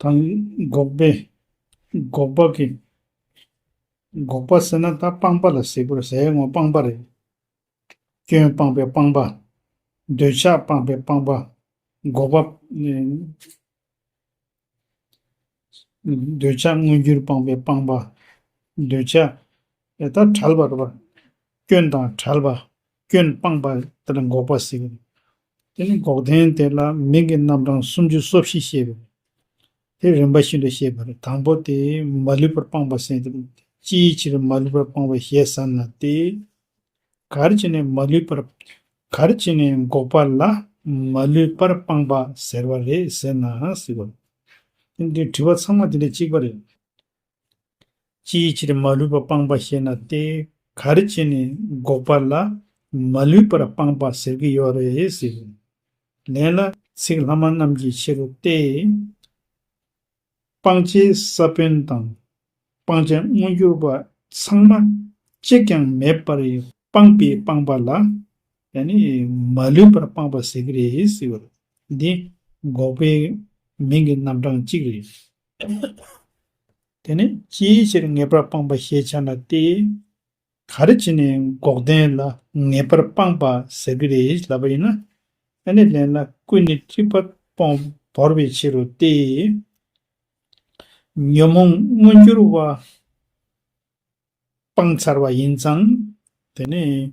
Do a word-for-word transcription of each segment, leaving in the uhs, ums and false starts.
དང་འགོག་པའི་འགོག་པ་གི་འགོག་པ་ཟེར་ན་ད་སྤངས་པ་ལ་ཟེར་དགོས་རེད། ཟེར་ཡ་ངོ་སྤངས་པ་རེད། སྐྱོན་སྤངས་པའི་སྤངས་པ། འདོད་ཆགས་སྤངས་པའི་སྤངས་པ། འགོག་པ། འདོད་ཆགས་མངོན་གྱུར་སྤངས་པའི་སྤངས་པ། འདོད་ཆགས། ཨེ་ད་བྲལ་བ་རེད་པ། སྐྱོན་དང་བྲལ་བ། སྐྱོན་སྤངས་པ་དེ་ལ་འགོག་པ་ཟེར་གི་རེད། དེ་ནི་འགོག་བདེན་དེ་ལ་མིང་གི་རྣམ་གྲངས་སུམ་ཅུ་སོ་བཞི་བཤད་པ་རེད། དེ་རིམ་པ་བཞིན་དུ་བཤད་པ་རེད། དང་པོ་དེ་མ་ལུས་པར་སྤངས་པ་ཟེར་དེ། ཅིའི་ཕྱིར་མ་ལུས་པར་སྤངས་པ་ཞེས་ཟེར་ན་སྟེ། ག་རེ་བྱས་ནས་མ་ལུས་པར། ག་རེ་བྱས་ནས་འགོག་པ་ལ་མ་ལུས་པར་སྤངས་པ་ཟེར་བ་རེད་ཟེར་ན་ཟེར་བ། འདི་དྲི་བ་ཚང་མ་འདི་འདྲ་གཅིག་པ་རེད། ཅིའི་ཕྱིར་མ་ལུས་པར་སྤངས་པ་ཞེ་ན་སྟེ། ག་རེ་བྱས་ནས་འགོག་པ་ལ་མ་ལུས་པར་སྤངས་པ་ཟེར་གྱི་ཡོད་རེད་ཟེར། ལན་ལ་ཚིག་ལྷག་མ་རྣམས་ཀྱི་ཕྱིར་རོ་སྟེ། སྤང་བྱའི་ས་བོན་དང་སྤང་བྱ་མངོན་གྱུར་པ་ཚང་མ་གཅིག་ཀྱང་མེད་པར་སྤངས་པའི་སྤངས་པ་ལ་ཡ་ནི་མ་ལུས་པར་སྤངས་པ་ཟེར་གྱི་རེད་ཟེར་བ། འདི་འགོག་པའི་མིང་གི་རྣམ་གྲངས་གཅིག་རེད། དེ་ནས་ཅིའི་ཕྱིར་ངེས་པར་སྤངས་པ་ཞེས་བྱ་ན་སྟེ། ག་རེ་བྱས་ནས་འགོག་བདེན་ལ་ངེས་པར་སྤངས་པ་ཟེར་གྱི་རེད་ལབ་པ་ཡིན་ན། ཨ་ནི་ལན་ལ་ཀུན་ནས་སྒྲིབ་པ་སྤོང་བོར་བའི་ཕྱིར་རོ་སྟེ། ཉོན་མོངས་མངོན་གྱུར་བ་སྤངས་ཚར་བ་ཡིན་ཙང་། དེ་ནས་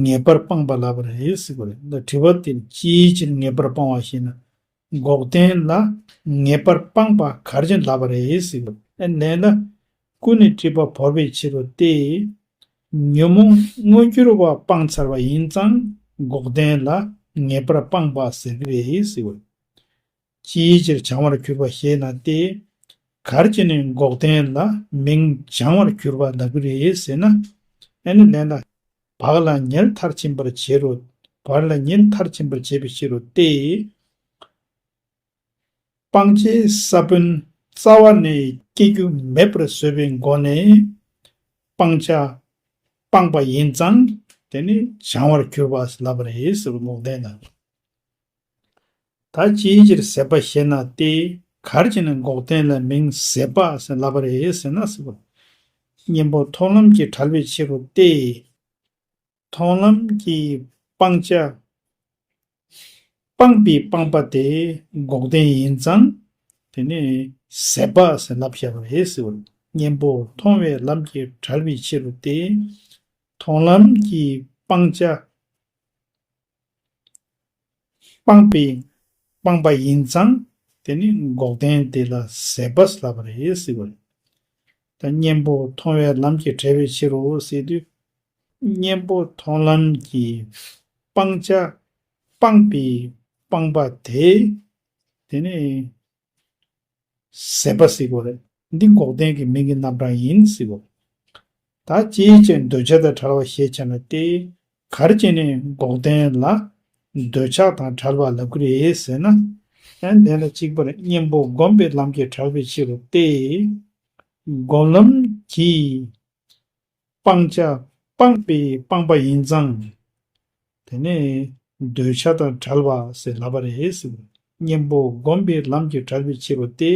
ངེས་པར་སྤངས་པ་ལབ་པ་རེད་ཟེར་གྱི་རེད། འདི་དྲི་བ་དེ་ཅིའི་ཕྱིར་ངེས་པར་སྤངས་པ་ཞེ་ན། འགོག་བདེན་ལ་ངེས་པར་སྤངས་པ་ག་རེ་བྱས་ནས་ལབ་པ་རེད་ཟེར་གྱི་རེད། ཨ་ནི་ལན་ལ་ཀུན་ནས་སྒྲིབ་པ་བོར་བའི་ཕྱིར་རོ་སྟེ། ཉོན་མོངས་མངོན་གྱུར་བ་སྤངས་ཚར་བ་ཡིན་ཙང་འགོག་བདེན་ལ་ངེས་པར་སྤངས་པ་ཟེར་གྱི་རེད་ཟེར་བ། ཅིའི་ཕྱིར་བྱང་བར་གྱུར་པ་ཞེ་ན་སྟེ། ག་རེ་བྱས་ནས་འགོག་བདེན་ལ་མིང་བྱང་བར་གྱུར་པ་ལབ་ཀྱི་རེད་ཟེར་ན། ཨ་ནི་ལན་ལ། བག་ལ་ཉལ་མཐར་ཕྱིན་པར་བྱེད་རོ། བག་ལ་ཉལ་མཐར་ཕྱིན་པར་བྱེད་པའི་ཕྱིར་རོ་སྟེ། སྤང་བྱའི་ས་བོན་རྩ་བ་ནས་སྐྱེ་རྒྱུ་མེད་པར་བཟོས་པའི་སྒོ་ནས་སྤང་བྱ་སྤངས་པ་ཡིན་ཙང་དེ་ནི་བྱང་བར་གྱུར་པ་ལབ་པ་རེད་ཟེར་བ་འགོག་བདེན་ལ། ད་ཅིའི་ཕྱིར་ཟད་པ་ཞེ་ན་སྟེ། ག་རེ་བྱས་ནས་འགོག་བདེན་ལ་མིང་ཟད་པ་ཟེར་ལབ་པ་རེད་ཟེར་ན་ཟེར་བ། གཉེན་པོ་མཐོང་ལམ་གྱིས་བྲལ་བའི་ཕྱིར་རོ་སྟེ། མཐོང་ལམ་གྱིས་སྤང་བྱ། སྤངས་པའི་སྤངས་པ་དེ་འགོག་བདེན་ཡིན་ཙང་། དེ་ནི་ཟད་པ་ཟེར་ལབ་བཞག་པ་རེད་ཟེར་བ། གཉེན་པོ་མཐོང་བའི་ལམ་གྱིས་བྲལ་བའི་ཕྱིར་རོ་སྟེ། མཐོང་ལམ་གྱིས་སྤང་བྱ། སྤངས་པའི་སྤངས་པ་ཡིན་ཙང་དེ་ནི་འགོག་བདེན་དེ་ལ་ཟད་པ་ལབ་པ་རེད་ཟེར་བ་རེད། ད་གཉེན་པོ་མཐོང་བའི་ལམ་གྱིས་བྲལ་བའི་ཕྱིར་རོ་ཟེར་དུས། གཉེན་པོ་མཐོང་ལམ་གྱིས་སྤང་བྱ་སྤངས་པའི་སྤངས་པ་དེ་དེ་ནི་ཟད་པ་ཟེར་གྱི་རེད། འདི་འགོག་བདེན་གྱི་མིང་གི་རྣམ་གྲངས་ཡིན་ཟེར་གྱི་རེད། ད་ཅིའི་ཕྱིར་འདོད་ཆགས་དང་བྲལ་བ་ཞེས་བྱ་ན་སྟེ། ག་རེ་བྱས་ནས་འགོག་བདེན་ལ་འདོད་ཆགས་དང་བྲལ་བ་ལབ་ཀྱི་རེད་ཟེར་ན། ཨ་ནི་དེ་ལ་གཅིག་པ་རེད། གཉེན་པོ་བསྒོམས་པའི་ལམ་གྱིས་བྲལ་བའི་ཕྱིར་རོ་སྟེ། སྒོམ་ལམ་གྱིས་སྤང་བྱ་སྤངས་པའི་སྤངས་པ་ཡིན་ཙང་། དེ་ནས་འདོད་ཆགས་དང་བྲལ་བ་ཟེར་ལབ་པ་རེད་ཟེར། གཉེན་པོ་བསྒོམས་པའི་ལམ་གྱིས་བྲལ་བའི་ཕྱིར་རོ་སྟེ།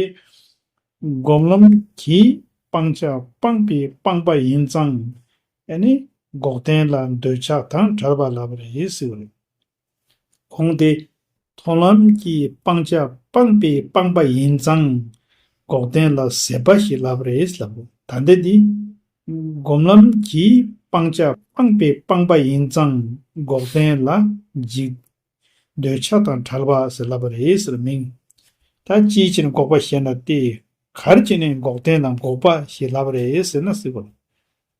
སྒོམ་ལམ་གྱིས་སྤང་བྱ་སྤངས་པའི་སྤངས་པ་ཡིན་ཙང་། ཨ་ནི་འགོག་བདེན་ལ་འདོད་ཆགས་དང་བྲལ་བ་ལབ་པ་རེད་ཟེར། གོང་དེ། མཐོང་ལམ་གྱིས་སྤང་བྱ་སྤངས་པའི་སྤངས་པ་ཡིན་ཙང་། འགོག་བདེན་ལ་ཟད་པ་ཞེས་ལབ་པ་རེད་ལབ། ད་ལྟ་འདི། སྒོམ་ལམ་གྱིས་སྤང་བྱ་སྤངས་པའི་སྤངས་པ་ཡིན་ཙང་འགོག་བདེན་ལ་འཇིག་འདོད་ཆགས་དང་བྲལ་བ་ཟེར་ལབ་པ་རེད་ཟེར་མིང་། ད་ཅིའི་ཕྱིར་འགོག་པ་ཞེ་ན་སྟེ། ག་རེ་བྱས་ནས་འགོག་བདེན་ལ་འགོག་པ་ཞེས་ལབ་པ་རེད་ཟེར་ན་ཟེར་བ།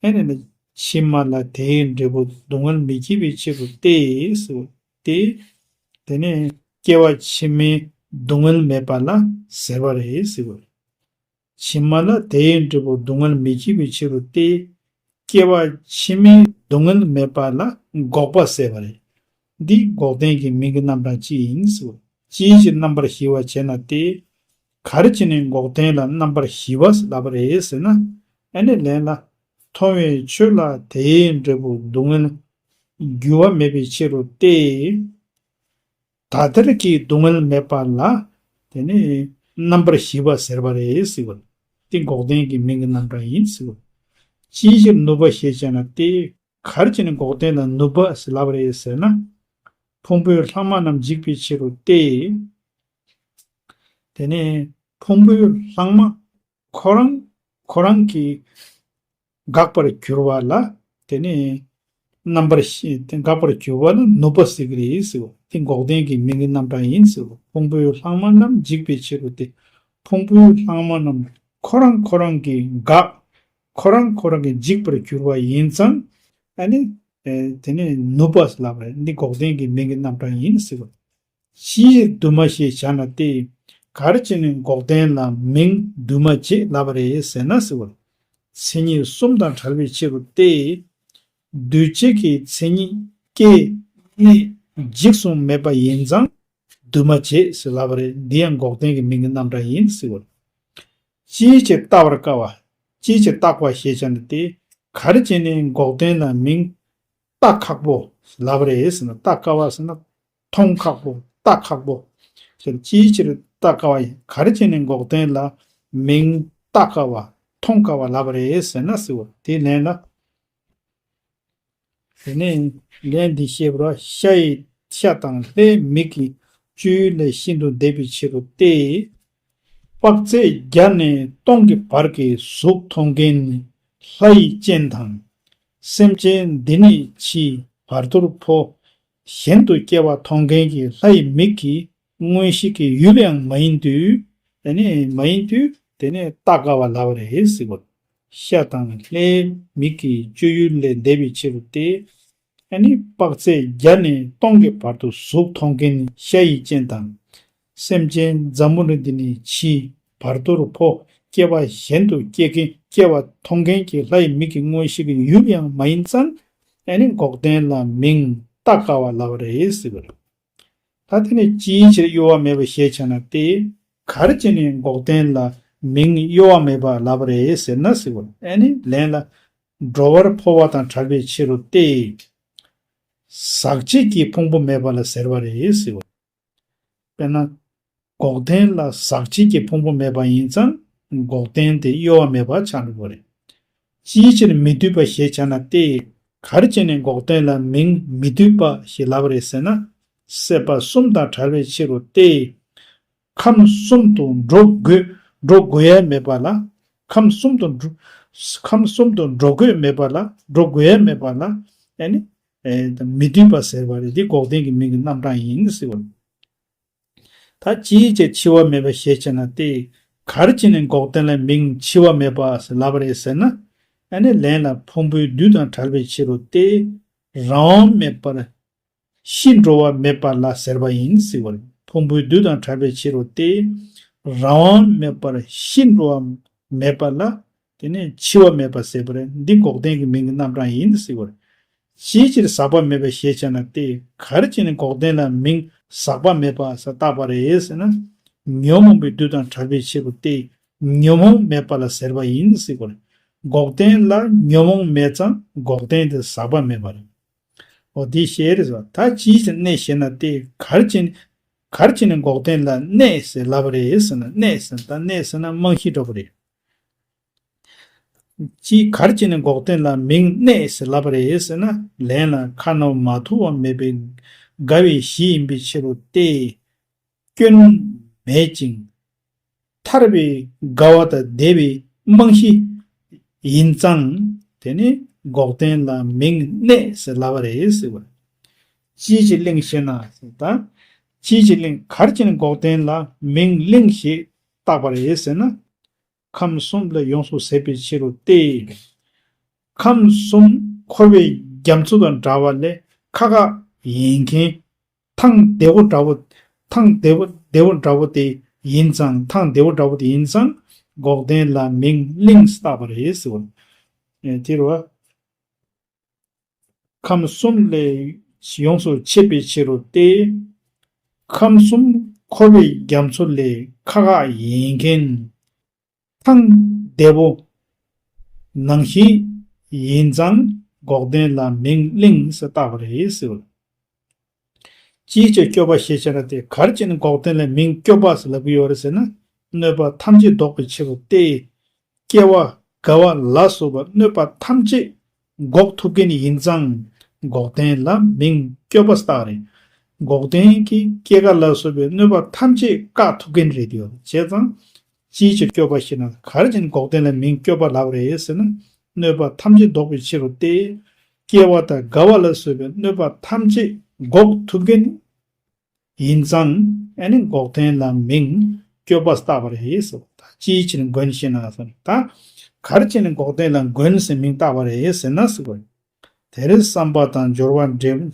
ཨེ་ནས་ནི་ཕྱི་མ་ལ་དེའི་འབྲས་བུ་སྡུག་བསྔལ་མི་སྐྱེ་བའི་ཕྱིར་རོ་སྟེ་ཟེར་བ་སྟེ། དེ་ནས་སྐྱེ་བ་ཕྱི་མའི་སྡུག་བསྔལ་མེད་པ་ལ་ཟེར་བ་རེད་ཟེར་བ། ཕྱི་མ་ལ་དེའི་འབྲས་བུ་སྡུག་བསྔལ་མི་སྐྱེ་བའི་ཕྱིར་རོ་སྟེ། སྐྱེ་བ་ཕྱི་མའི་སྡུག་བསྔལ་མེད་པ་ལ་འགོག་པ་ཟེར་བ་རེད། འདི་འགོག་བདེན་གྱི་མིང་གི་རྣམ་གྲངས་གཅིག་ཡིན་ཟེར། ཅིའི་ཕྱིར་རྣམ་པར་ཞི་བ་བྱས་ན་སྟེ། ག་རེ་བྱས་ནས་འགོག་བདེན་ལ་རྣམ་པར་ཞི་བ་ལབ་པ་རེད་ཟེར་ན། ཨ་ནི་ལན་ལ། མཐོང་བའི་ཆོས་ལ་དེའི་འབྲས་བུ་སྡུག་བསྔལ་འགྱུར་བ་མེད་པའི་ཕྱིར་རོ་སྟེ། ད་ལྟར་གྱི་སྡུག་བསྔལ་མེད་པ་ལ། དེ་ནི་ རྣམ་པར་ཞི་བ་ཟེར་བ་རེད་ཟེར་བ། དེ་འགོག་བདེན་གྱི་མིང་གི་རྣམ་གྲངས་ཡིན་ཟེར་བ། ཅིའི་ཕྱིར་ནུབ་པ་ཞེས་བྱ་ན་སྟེ། ག་རེ་བྱས་ནས་འགོག་བདེན་ལ་ནུབ་པ་ཟེར་ལབ་པ་རེད་ཟེར་ན། ཕུང་པོའི་ལྷག་མ་རྣམས་འཇིག་པའི་ཕྱིར་རོ་སྟེ། དེ་ནས་ཕུང་པོའི་ལྷག་མ་ཁོ་རང་ཁོ་རང་གི་འགག་པར་གྱུར་པ་ལ་དེ་ནས་རྣམ་པར་ཤེས་དེ་འགག་པར་གྱུར་པ་ལ་ནུབ་པ་ཟེར་གྱི་རེད་ཟེར་བ། དེ་འགོག་བདེན་གྱི་མིང་གི་རྣམ་གྲངས་ཡིན་ཟེར་བ། ཕུང་པོའི་ལྷག་མ་རྣམས་འཇིག་པའི་ཕྱིར་རོ་སྟེ། ཕུང་པོའི་ལྷག་མ་རྣམས་ཁོ་རང་ཁོ་རང་གི་འགག་ཁོ་རང་ཁོ་རང་གི་འཇིག་པར་གྱུར་པ་ཡིན་ཙང་། ཨ་ནི། ཨེ། དེ་ནས་ནུབ་པ་ལབ་རེད། འདི་འགོག་བདེན་གྱི་མིང་གི་རྣམ་གྲངས་ཡིན་ཟེར་བ། ཅིའི་འདུས་མ་ཞེས་བྱ་ན་སྟེ། ག་རེ་བྱས་ནས་འགོག་བདེན་ལ་མིང་འདུས་མ་བྱས་ལབ་པ་རེད་ཟེར་ན་ཟེར་བ། མཚན་ཉིད་གསུམ་དང་བྲལ་བའི་ཕྱིར་རོ་སྟེ། འདུས་བྱས་ཀྱི་མཚན་ཉིད་སྐྱེ་གནས་འཇིག་གསུམ་མེད་པ་ཡིན་ཙང་འདུས་མ་བྱས་ཟེར་ལབ་པ་རེད། འདི་ཡང་འགོག་བདེན་གྱི་མིང་གི་རྣམ་གྲངས་ཡིན་ཟེར་བ། ཅིའི་ཕྱིར་བརྟག་པར་དཀའ་བ། ཅིའི་ཕྱིར་བརྟག་པ་ཞེས་བྱ་ན་སྟེ། ག་རེ་བྱས་ནས་འགོག་བདེན་ལ་མིང་བཏགས་ཁག་པོ་ལབ་རེད་ཟེར་ན། བརྟག་དཀའ་བ་ཟེར་ན་མཐོང་ཁག་པོ་བརྟག་ཁག་པོ། ཅིའི་ཕྱིར་བརྟག་དཀའ་བ་ཡིན། ག་རེ་བྱས་ནས་འགོག་བདེན་ལ་མིང་བཏགས་དཀའ་བ་མཐོང་དཀའ་བ་ལབ་རེད་ཟེར་ན་ཟེར་བ། དེའི་ལན་ལ། དེ་ནས་ལན་འདི་བཤད་པར། ཤ་ཡི་ཤ་དང་ལྷའི་མིག་གི་སྤྱོད་ཡུལ་ལས་ཤིན་ཏུ་འདས་པའི་ཕྱིར་རོ་སྟེ། དཔག་ཚད་བརྒྱ་ནས་སྟོང་གི་བར་གྱི་གཟུགས་མཐོང་མཁན་ནི་ལྷ་ཡི་སྤྱན་དང་། སེམས་ཅན་འདི་ནས་ཕྱིའི་བར་དོར་འཕོ་གཞན་དུ་སྐྱེ་བ་མཐོང་མཁན་གྱི་ལྷ་ཡི་མིག་གི་མངོན་ཤེས་ཀྱི་ཡུལ་ཡང་མ་ཡིན་དུས། དེ་ནས་མ་ཡིན་དུས་དེ་ནས་བརྟག་དཀའ་བ་ལབ་པ་རེད་ཟེར་བ། ཤ་དང་ལྷའི་མིག་གི་སྤྱོད་ཡུལ་ལས་འདས་པའི་ཕྱིར་རོ་སྟེ། ཨ་ནི་དཔག་ཚད་བརྒྱ་ནས་སྟོང་གི་བར་དུ་གཟུགས་མཐོང་མཁན་ནི་ཤ་ཡི་སྤྱན་དང་། སེམས་ཅན་འཛམ་བུ་གླིང་འདི་ནས་ཕྱིའི་བར་དོར་འཕོ་སྐྱེ་བ་གཞན་དུ་སྐྱེ་མཁན་སྐྱེ་བ་མཐོང་མཁན་གྱི་ལྷ་ཡི་མིག་གི་མངོན་ཤེས་ཀྱི་ཡུལ་ཡང་མ་ཡིན་ཙང་། ཨ་ནི་འགོག་བདེན་ལ་མིང་བཏགས་དཀའ་བ་ལབ་པ་རེད་ཟེར་བ་རེད། ད་དེ་ནས་ཅིའི་ཕྱིར་གཡོ་བ་མེད་པ་ཞེས་བྱ་ན་སྟེ། ག་རེ་བྱས་ནས་འགོག་བདེན་ལ་མིང་གཡོ་བ་མེད་པ་ལབ་པ་རེད་ཟེར་ན་ཟེར་བ། ཨ་ནི་ལན་ལ། འགྲོ་བར་འཕོ་བ་དང་བྲལ་བའི་ཕྱིར་རོ་སྟེ། ཟག་བཅས་ཀྱི་ཕུང་པོ་མེད་པ་ལ་ཟེར་བ་རེད་ཟེར་བ། དཔེར་ན། འགོག་བདེན་ལ་ཟག་བཅས་ཀྱི་ཕུང་པོ་མེད་པ་ཡིན་ཙང་འགོག་བདེན་དེ་གཡོ་བ་མེད་པ་ཆགས་འགྲོ་གི་རེད། ཅིའི་ཕྱིར་མི་འདུས་པ་ཞེས་བྱ་ན་སྟེ། ག་རེ་བྱས་ནས་འགོག་བདེན་ལ་མིང་མི་འདུས་པ་ཞེས་ལབ་པ་རེད་ཟེར་ན། སྲེད་པ་གསུམ་དང་བྲལ་བའི་ཕྱིར་རོ་སྟེ། ཁམས་གསུམ་དུ་འགྲོ་དགོས་འགྲོ་དགོས་ཡ་མེད་པ་ལ། ཁམས་གསུམ་དུ་འགྲོ་ཁམས་གསུམ་དུ་འགྲོ་དགོས་མེད་པ་ལ། འགྲོ་དགོས་ཡ་མེད་པ་ལ། ཨ་ནི། ཨེ། མི་འདུས་པ་ཟེར་བ་རེད། འདི་འགོག་བདེན་གྱི་མིང་གི་རྣམ་གྲངས་ཡིན་ཟེར་བ། ད་ཅིའི་ཕྱིར་འཆི་བ་མེད་པ་ཞེས་བྱ་ན་སྟེ། ག་རེ་བྱས་ནས་འགོག་བདེན་ལ་མིང་འཆི་བ་མེད་པ་ཟེར་ལབ་པ་རེད་ཟེར་ན། ཨ་ནི་ལན་ལ་ཕུང་པོའི་འདུས་དང་བྲལ་བའི་ཕྱིར་རོ་སྟེ། རང་དབང་མེད་པར་ཤི་འགྲོ་བ་མེད་པ་ལ་ཟེར་བ་ཡིན་ཟེར་བ་རེད། ཕུང་པོའི་འདུས་དང་བྲལ་བའི་ཕྱིར་རོ་སྟེ། རང་དབང་མེད་པར་ཤི་འགྲོ་བ་མེད་པ་ལ། དེ་ནས་འཆི་བ་མེད་པ་ཟེར་བ་རེད། འདི་འགོག་བདེན་གྱི་མིང་གི་རྣམ་གྲངས་ཡིན་ཟེར་བ་རེད། ཅིའི་ཕྱིར་ཟག་པ་མེད་པ་ཞེས་བྱ་ན་སྟེ། ག་རེ་བྱས་ནས་འགོག་བདེན་ལ་མིང་ཟག་པ་མེད་པ་ཟེར་བཏགས་པ་རེད་ཟེར་ན། ཉོན་མོངས་པའི་འདུས་དང་བྲལ་བའི་ཕྱིར་རོ་སྟེ། ཉོན་མོངས་མེད་པ་ལ་ཟེར་བ་ཡིན་ཟེར་བ་རེད། འགོག་བདེན་ལ་ཉོན་མོངས་མེད་ཙང་འགོག་བདེན་དེ་ཟག་པ་མེད་པ་རེད། འོ་དེ་ཤེས་རེད་ཟེར་བ། ད་ཅིའི་ཕྱིར་གནས་ཞེ་ན་སྟེ། ག་རེ་བྱས་ནས་ག་རེ་བྱས་ནས་འགོག་བདེན་ལ་གནས་ཟེར་ལབ་པ་རེད་ཟེར་ན། གནས་ཟེར་ན་ད་གནས་ཟེར་ན་རྨང་གཞི་འདྲ་པོ་རེད། ཅིའི་ག་རེ་བྱས་ནས་འགོག་བདེན་ལ་མིང་གནས་ཟེར་ལབ་པ་རེད་ཟེར་ན། ལན་ལ་ཁ་ན་མ་ཐོ་བ་མེད་པའི་དགའ་བའི་གཞི་ཡིན་པའི་ཕྱིར་རོ་སྟེ། སྐྱོན་མེད་ཅིང་ཐར་པའི་དགའ་བ་དང་བདེ་བའི་རྨང་གཞི་ཡིན་ཙང་། དེ་ནི་འགོག་བདེན་ལ་མིང་གནས་ཟེར་ལབ་པ་རེད་ཟེར་བ། ཅིའི་ཕྱིར་གླེང་ཞེ་ན་ཟེར། ད་ཅིའི་ཕྱིར་གླེང་ག་རེ་བྱས་ནས་འགོག་བདེན་ལ་མིང་གླེང་ཞེས་བཏགས་པ་རེད་ཟེར་ན། ཁམས་གསུམ་ལས་ཡོངས་སུ་ཟད་པའི་ཕྱིར་རོ་སྟེ། ཁམས་གསུམ་འཁོར་བའི་རྒྱ་མཚོ་དང་འདྲ་བ་ལས་ཁག་ཁག་ཡིན་མཁན། ཐང་བདེ་བོ་འདྲ་བོ། ཐང་བདེ་བོ་བདེ་བོ་འདྲ་བོ་དེ་ཡིན་ཙང་། ཐང་བདེ་བོ་འདྲ་བོ་དེ་ཡིན་ཙང་འགོག་བདེན་ལ་མིང་གླེང་བཏགས་པ་རེད་ཟེར་བ། ཨེ། དེ་རེད་བ། ཁམས་གསུམ་ལས་ཡོངས་སུ་ཆད་པའི་ཕྱིར་རོ་སྟེ། ཁམས་གསུམ་འཁོར་བའི་རྒྱ་མཚོ་ལས་ཁག་ཁག་ཡིན་མཁན། ཐང་བདེ་བོ་ནང་བཞིན་ཡིན་ཙང་འགོག་བདེན་ལ་མིང་གླེང་ཟེར་བཏགས་པ་རེད་ཟེར་བ། ཅིའི་ཕྱིར་སྐྱོ་བ་ཞེས་བྱ་ན་སྟེ། ག་རེ་བྱས་ནས་འགོག་བདེན་ལ་མིང་སྐྱོ་བ་ཟེར་ལབ་ཀྱི་ཡོད་རེད་ཟེར་ན། གནོད་པ་ཐམས་ཅད་བཟློག་པའི་ཕྱིར་རོ་སྟེ། སྐྱེ་བ་རྒ་བ་ལ་སོགས་པ་གནོད་པ་ཐམས་ཅད་འགོག་ཐུབ་མཁན་ཡིན་ཙང་འགོག་བདེན་ལ་མིང་སྐྱོབ་པ་སྟག་རེད། འགོག་བདེན་གྱིས་སྐྱེ་རྒ་ལ་སོགས་པའི་གནོད་པ་ཐམས་ཅད་བཀག་ཐུབ་མཁན་རེད་དེ། བྱས་ཙང་ཅིའི་ཕྱིར་སྐྱོབ་པ་ཞེ་ན། ག་རེ་བྱས་ནས་འགོག་བདེན་ལ་མིང་སྐྱོབ་པ་ལབ་རེད་ཟེར་ན། གནོད་པ་ཐམས་ཅད་བཟློག་པའི་ཕྱིར་རོ་སྟེ། སྐྱེ་བ་དང་རྒ་བ་ལ་སོགས་པའི་གནོད་པ་ཐམས་ཅད་འགོག་ཐུབ་མཁན་ཡིན་ཙང་། ཨ་ནི་འགོག་བདེན་ལ་མིང་སྐྱོབ་པ་བཏགས་པ་རེད་ཟེར། ད་ཅིའི་ཕྱིར་མགོན་ཞེ་ན་ཟེར། ད་ག་རེ་བྱས་ནས་འགོག་བདེན་ལ་མགོན་ཟེར་མིང་བཏགས་པ་རེད་ཟེར་ན་ཟེར་བ། དེར་བསམ་པ་དང་སྦྱོར་བ་འབྲས་བུ།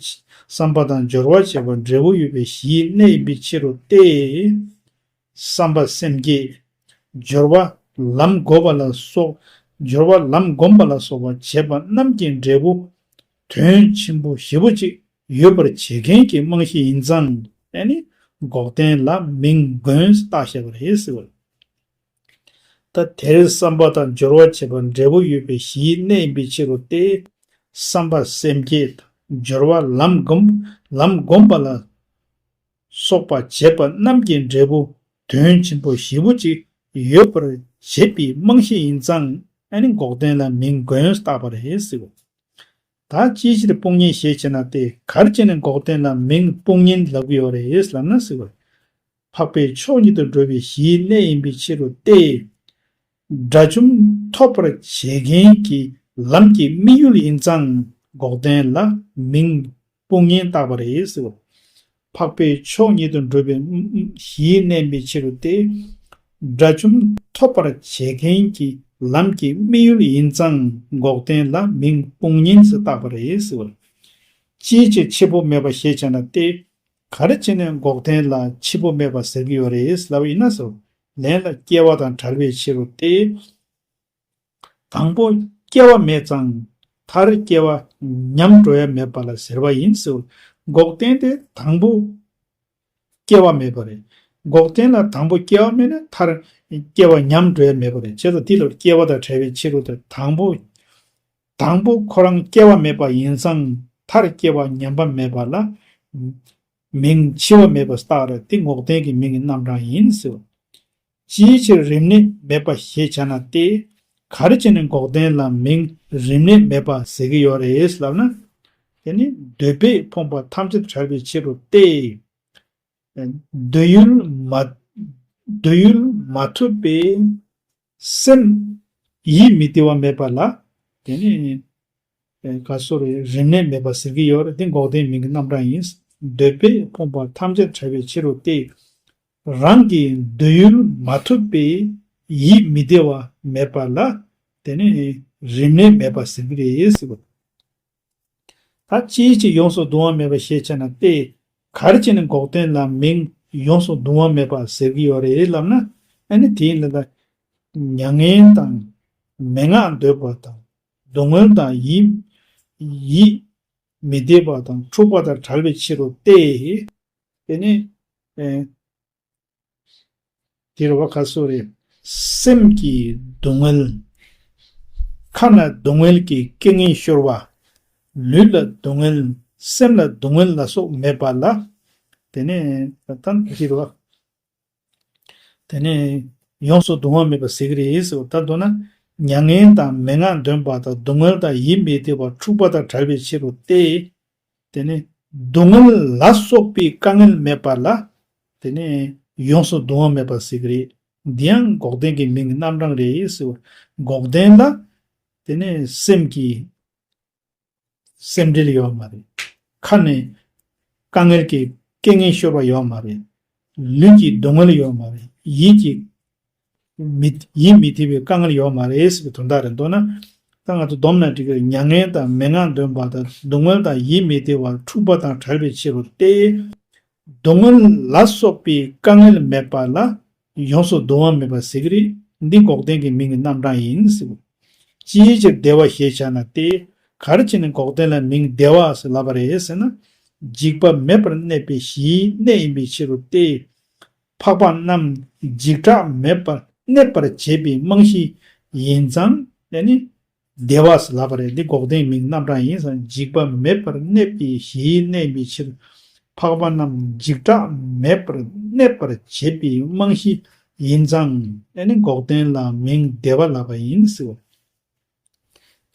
བསམ་པ་དང་སྦྱོར་བ་བྱས་པ་འབྲས་བུ་ཡོད་པའི་གཞིའི་གནས་ཡིན་པའི་ཕྱིར་རོ་སྟེ། བསམ་པ་སེམས་བསྐྱེད། སྦྱོར་བ་ལམ་བསྒོམ་པ་ལ་སོགས། སྦྱོར་བ་ལམ་བསྒོམ་པ་ལ་སོགས་པ་བྱེད་པ་རྣམས་ཀྱི་འབྲས་བུ་དོན་ཆེན་པོ་ཞེ་པོ་ཅིག་ཡོད་པར་བྱེད་མཁན་གྱི་རྨང་གཞི་ཡིན་ཙང་། ཨ་ནི་འགོག་བདེན་ལ་མིང་མགོན་བཏགས་བཞག་པ་རེད་ཟེར་བ། ད་དེར་བསམ་པ་དང་སྦྱོར་བ་བྱེད་པ་འབྲས་བུ་ཡོད་པའི་གཞིའི་གནས་ཡིན་པའི་ཕྱིར་རོ་སྟེ། བསམ་པ་སེམས་བསྐྱེད་དང་སྦྱོར་བ་ལམ་བསྒོམ། ལམ་བསྒོམ་པ་ལ་སོགས་པ་བྱེད་པ་རྣམས་ཀྱི་འབྲས་བུ་དོན་ཆེན་པོ་ཞེ་པོ་ཅིག་ཡོད་པར་བྱེད་པའི་རྨང་གཞི་ཡིན་ཙང་། ཨ་ནི་འགོག་བདེན་ལ་མིང་མགོན་བཏགས་པ་རེད་ཟེར་བ། ད་ཅིའི་ཕྱིར་དཔུང་གཉེན་ཞེས་བྱ་ན་སྟེ། ག་རེ་བྱས་ནས་འགོག་བདེན་ལ་མིང་དཔུང་གཉེན་ལབ་ཀྱི་ཡོད་རེད་ལབ་ན་ཟེར་བ། འཕགས་པའི་མཆོག་ཉིད་དུ་འགྲོ་བའི་གཞིའི་གནས་ཡིན་པའི་ཕྱིར་རོ་སྟེ། དགྲ་བཅོམ་ཐོབ་པར་བྱེད་མཁན་གྱི་ལམ་གྱི་དམིགས་ཡུལ་ཡིན་ཙང་འགོག་བདེན་ལ་མིང་དཔུང་གཉེན་བཏགས་པ་རེད་ཟེར་བ། འཕགས་པའི་མཆོག་ཉིད་དུ་འགྲོ་བའི་གཞིའི་གནས་ཡིན་པའི་ཕྱིར་རོ་སྟེ། དགྲ་བཅོམ་ཐོབ་པར་བྱེད་མཁན་གྱི་ལམ་གྱི་དམིགས་ཡུལ་ཡིན་ཙང་འགོག་བདེན་ལ་མིང་དཔུང་གཉེན་ཟེར་བཏགས་པ་རེད་ཟེར་བ། ཅིའི་ཕྱིར་འཆི་འཕོ་མེད་པ་ཞེས་བྱ་ན་སྟེ། ག་རེ་བྱས་ནས་འགོག་བདེན་ལ་འཆི་འཕོ་མེད་པ་ཟེར་གྱི་ཡོད་རེད་ལབ་ཡིན་ན་ཟེར། ལན་ལ་སྐྱེ་བ་དང་བྲལ་བའི་ཕྱིར་རོ་སྟེ། དང་པོ་སྐྱེ་བ་མེད་ཙང་མཐར་སྐྱེ་བ་ཉམས་འགྲོ་ཡ་མེད་པ་ལ་ཟེར་བ་ཡིན་ཟེར། འགོག་བདེན་དེ་དང་པོ་སྐྱེ་བ་མེད་པ་རེད། འགོག་བདེན་ལ་དང་པོ་སྐྱེ་བ་མེད་ན་མཐར་སྐྱེ་བ་ཉམས་འགྲོ་ཡ་མེད་པ་རེད། བྱས་ཙང་དེ་ལ་སྐྱེ་བ་དང་བྲལ་བའི་ཕྱིར་རོ་སྟེ། དང་པོ་དང་པོ་ཁོ་རང་སྐྱེ་བ་མེད་པ་ཡིན་ཙང་མཐར་སྐྱེ་བ་ཉམས་པ་མེད་པ་ལ་མིང་འཆི་བ་མེད་པ་བཏགས་རེད། དེ་འགོག་བདེན་གྱི་མིང་གི་རྣམ་གྲངས་ཡིན་ཟེར། ཅིའི་ཕྱིར་རིམས་ནད་མེད་པ་ཞེས་བྱ་ན་སྟེ། ག་རེ་བྱས་ནས་འགོག་བདེན་ལ་མིང་རིམས་ནད་མེད་པ་ཟེར་གྱི་ཡོད་རེད་ལབ་ན། དེ་ནི་འདོད་པས་ཕོངས་པ་ཐམས་ཅད་བྲལ་བའི་ཕྱིར་རོ་སྟེ། འདོད་ཡུལ་མ། འདོད་ཡུལ་མ་ཐོབ་པའི་སེམས་ཡིད་མི་བདེ་བ་མེད་པ་ལ། དེ་ནི་ག་སོ་རེ་རིམས་ནད་མེད་པ་ཟེར་གྱི་ཡོད་རེད། དེ་འགོག་བདེན་མིང་གི་རྣམ་གྲངས་ཡིན། འདོད་པས་ཕོངས་པ་ཐམས་ཅད་བྲལ་བའི་ཕྱིར་རོ་སྟེ། རང་གི་འདོད་ཡུལ་མ་ཐོབ་པའི་ཡིད་མི་བདེ་བ་མེད་པ་ལ། དེ་ནི་རིམས་ནད་མེད་པ་ཟེར་གྱི་རེད་ཟེར་བ། ད་ཅིའི་ཕྱིར་ཡོངས་སུ་གདུང་བ་མེད་པ་ཞེས་བྱ་ན་སྟེ། ག་རེ་བྱས་ནས་འགོག་བདེན་ལ་མིང་ཡོངས་སུ་གདུང་བ་མེད་པ་ཟེར་གྱི་ཡོད་རེད་ལབ་ན། ཨ་ནི་དེ་ཡིན་ལ། ད་མྱ་ངན་དང་མན་ངག་འདོན་པ་དང་སྡུག་བསྔལ་དང་ཡིད། ཡིད་མི་བདེ་བ་དང་འཁྲུགས་པ་དང་བྲལ་བའི་ཕྱིར་རོ་སྟེ། དེ་ནི། ཨེ། དེ་རུ་བ་ཁ་སོ་རེ། སེམས་ཀྱི་སྡུག་བསྔལ། ཁ་ན་སྡུག་བསྔལ་གྱི་སྐད་ངན་ཤོར་བ། ལུས་ལ་སྡུག་བསྔལ། སེམས་ལ་སྡུག་བསྔལ་ལ་སོགས་མེད་པ་ལ། དེ་ནས་ད་དེ་རུ་བ། དེ་ནས་ཡོངས་སུ་གདུང་བ་མེད་པ་ཟེར་གྱི་རེད་ཟེར་བ། ད་མདོར་ན་མྱ་ངན་དང་མན་ངག་འདོན་པ་དང་སྡུག་བསྔལ་དང་ཡིད་མི་བདེ་བ་འཁྲུགས་པ་དང་བྲལ་བའི་ཕྱིར་རོ་སྟེ། དེ་ནི་སྡུག་བསྔལ་ལ་སོགས་པའི་དཀའ་ངལ་མེད་པ་ལ། དེ་ནི་ཡོངས་སུ་གདུང་བ་མེད་པ་ཟེར་གྱི་རེད། འདི་ཡང་འགོག་བདེན་གྱི་མིང་གི་རྣམ་གྲངས་རེད་ཟེར་བ། འགོག་བདེན་ལ། དེ་ནི་སེམས་ཀྱི་སེམས་འགྲེལ་ཡོད་མ་རེད། ཁ་ནས་དཀའ་ངལ་གྱི་སྐད་ངན་ཤོར་བ་ཡོད་མ་རེད། ལུས་ཀྱི་སྡུག་བསྔལ་ཡོད་མ་རེད། ཡིད་ཀྱི་མི། ཡིད་མི་བདེ་བའི་དཀའ་ངལ་ཡོད་མ་རེད་ཟེར་བའི་དོན་དག་རེད། མདོར་ན། ད་ང་ཚོ་སྡོམ་ན་འགྲིག་གི་རེད། མྱ་ངན་དང་མན་ངག་འདོན་པ་དང་སྡུག་བསྔལ་དང་ཡིད་མི་བདེ་བ་འཁྲུགས་པ་དང་བྲལ་བའི་ཕྱིར་རོ་སྟེ། སྡུག་བསྔལ་ལ་སོགས་པའི་དཀའ་ངལ་མེད་པ་ལ་ཡོངས་སུ་གདུང་བ་མེད་པ་ཟེར་གྱི་རེད། འདི་འགོག་བདེན་གྱི་མིང་གི་རྣམ་གྲངས་ཡིན་ཟེར། ཅིའི་ཕྱིར་བདེ་བ་ཞེས་བྱ་ན་སྟེ། ག་རེ་བྱས་ནས་འགོག་བདེན་ལ་མིང་བདེ་བ་ཟེར་ལབ་པ་རེད་ཟེར་ན། འཇིགས་པ་མེད་པར་གནས་པའི་གཞིའི་གནས་ཡིན་པའི་ཕྱིར་རོ་སྟེ། འཕགས་པ་རྣམས་འཇིགས་སྐྲག་མེད་པར་གནས་པར་བྱེད་པའི་རྨང་གཞི་ཡིན་ཙང་། ཨ་ནི་བདེ་བ་ཟེར་ལབ་པ་རེད། འདི་འགོག་བདེན་མིང་རྣམ་གྲངས་ཡིན་ཙང་། འཇིགས་པ་མེད་པར་གནས་པའི་གཞིའི་གནས་ཡིན་པའི་ཕྱིར། འཕགས་པ་རྣམས་འཇིགས་སྐྲག་མེད་པར་གནས་པར་བྱེད་པའི་རྨང་གཞི་ ཡིན་ཙང་ཨ་ནི་འགོག་བདེན་ལ་མིང་བདེ་བ་ལབ་པ་ཡིན་ཟེར་བ།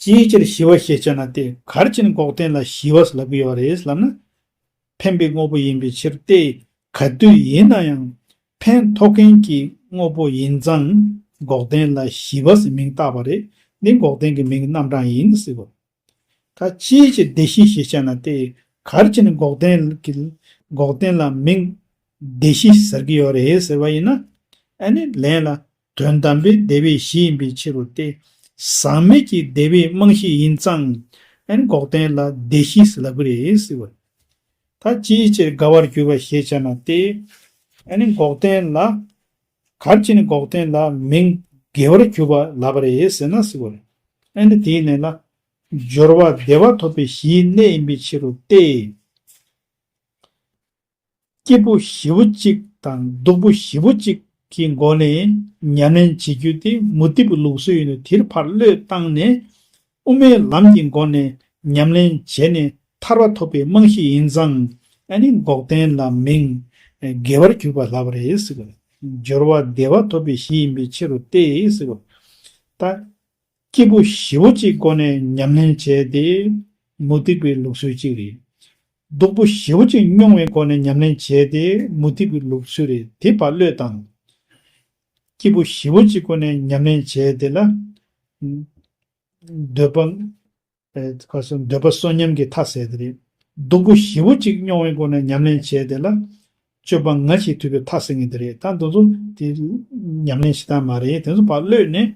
ཅིའི་ཕྱིར་ཞི་བ་ཞེས་བྱ་ན་སྟེ། ག་རེ་བྱས་ནས་འགོག་བདེན་ལ་ཞི་བ་ལབ་ཀྱི་ཡོད་རེད་ལབ་ན། ཕན་པའི་དངོས་པོ་ཡིན་པའི་ཕྱིར་ཏེ། ག་དུས་ཡིན་ན་ཡང་ཕན་ཐོགས་མཁན་གྱི་དངོས་པོ་ཡིན་ཙང་འགོག་བདེན་ལ་ཞི་བ་ཟེར་མིང་བཏགས་པ་རེད། འདི་འགོག་བདེན་གྱི་མིང་རྣམ་གྲངས་ཡིན་ཟེར་བ། ད་ཅིའི་ཕྱིར་བདེ་ཞི་ཞེས་བྱ་ན་སྟེ། ག་རེ་བྱས་ནས་འགོག་བདེན་གྱི་འགོག་བདེན་ལ་མིང་བདེ་ཞི་ཟེར་གྱི་ཡོད་རེད་ཟེར་བ་ཡིན་ན། ཨ་ནི་ལན་ལ། དོན་དམ་པའི་བདེ་བའི་གཞི་ཡིན་པའི་ཕྱིར་རོ་སྟེ། ཟག་མེད་ཀྱི་བདེ་བའི་རྨང་གཞི་ཡིན་ཙང་། ཨ་ནི་འགོག་བདེན་ལ་བདེ་གཞི་ཟེར་ལབ་ཀྱི་རེད་ཟེར་བ། ད་ཅིའི་ཕྱིར་དགའ་བར་གྱུར་པ་ཞེས་བྱ་ན་སྟེ། ཨ་ནི་འགོག་བདེན་ལ། ག་རེ་བྱས་ནས་འགོག་བདེན་ལ་མིང་དགེ་བར་གྱུར་པ་ལབ་པ་རེད་ཟེར་ན་ཟེར་བ་རེད། ཨ་ནི་དེའི་ནང་ལ། སྦྱོར་བ་བདེ་བ་ཐོབ་པའི་གཞིའི་གནས་ཡིན་པའི་ཕྱིར་རོ་སྟེ། སྐྱིད་པོ་ཞེ་པོ་གཅིག་དང་སྡུག་པོ་ཞེ་པོ་གཅིག་གི་སྒོ་ནས་ཉམས་ལེན་བྱེད་རྒྱུ་དེ་མུ་སྟེགས་པའི་ལུགས་སྲོལ་ཡིན་ནོ། དེར་ཕར་བློས་བཏང་ནས་དབུ་མའི་ལམ་གྱི་སྒོ་ནས་ཉམས་ལེན་བྱས་ནས་ཐར་པ་ཐོབ་པའི་རྨང་གཞི་ཡིན་ཙང་། ཨ་ནི་འགོག་བདེན་ལ་མིང་དགེ་བར་གྱུར་པ་ལབ་པ་རེད་ཟེར་བ། སྦྱོར་བ་བདེ་བ་ཐོབ་པའི་གཞི་ཡིན་པའི་ཕྱིར་རོ་སྟེ་ཟེར་བ། ད། སྐྱིད་པོ་ཞེ་པོ་གཅིག་སྒོ་ནས་ཉམས་ལེན་བྱས་ཏེ་མུ་སྟེགས་པའི་ལུགས་སྲོལ་གཅིག་རེད། སྡུག་པོ་ཞེ་པོ་གཅིག་མྱོང་བའི་སྒོ་ནས་ཉམས་ལེན་བྱས་ཏེ་མུ་སྟེགས་པའི་ལུགས་སྲོལ་རེད། དེ་ཕར་བློས་བཏང་། སྐྱིད་པོ་ཞེ་པོ་གཅིག་སྒོ་ནས་ཉམས་ལེན་བྱས་ཏེ་ལ། འདོད་པ། ཨེ། ག་སོ། འདོད་པ་གསོག་ཉམས་ཀྱི་མཐའ་ཟེར་དེ་རེད། སྡུག་པོ་ཞེ་པོ་གཅིག་མྱོང་བའི་སྒོ་ནས་ཉམས་ལེན་བྱས་ཏེ་ལ། སྤྱོད་པ་ང་ཞིག་ཐུབ་པའི་མཐའ་ཟེར་མཁན་དེ་རེད། ད་འདི་ཚོ་དེ་ཉམས་ལེན་བྱེད་སྟངས་མ་རེད། དེ་ཚོ་ཕར་བློས་ནས་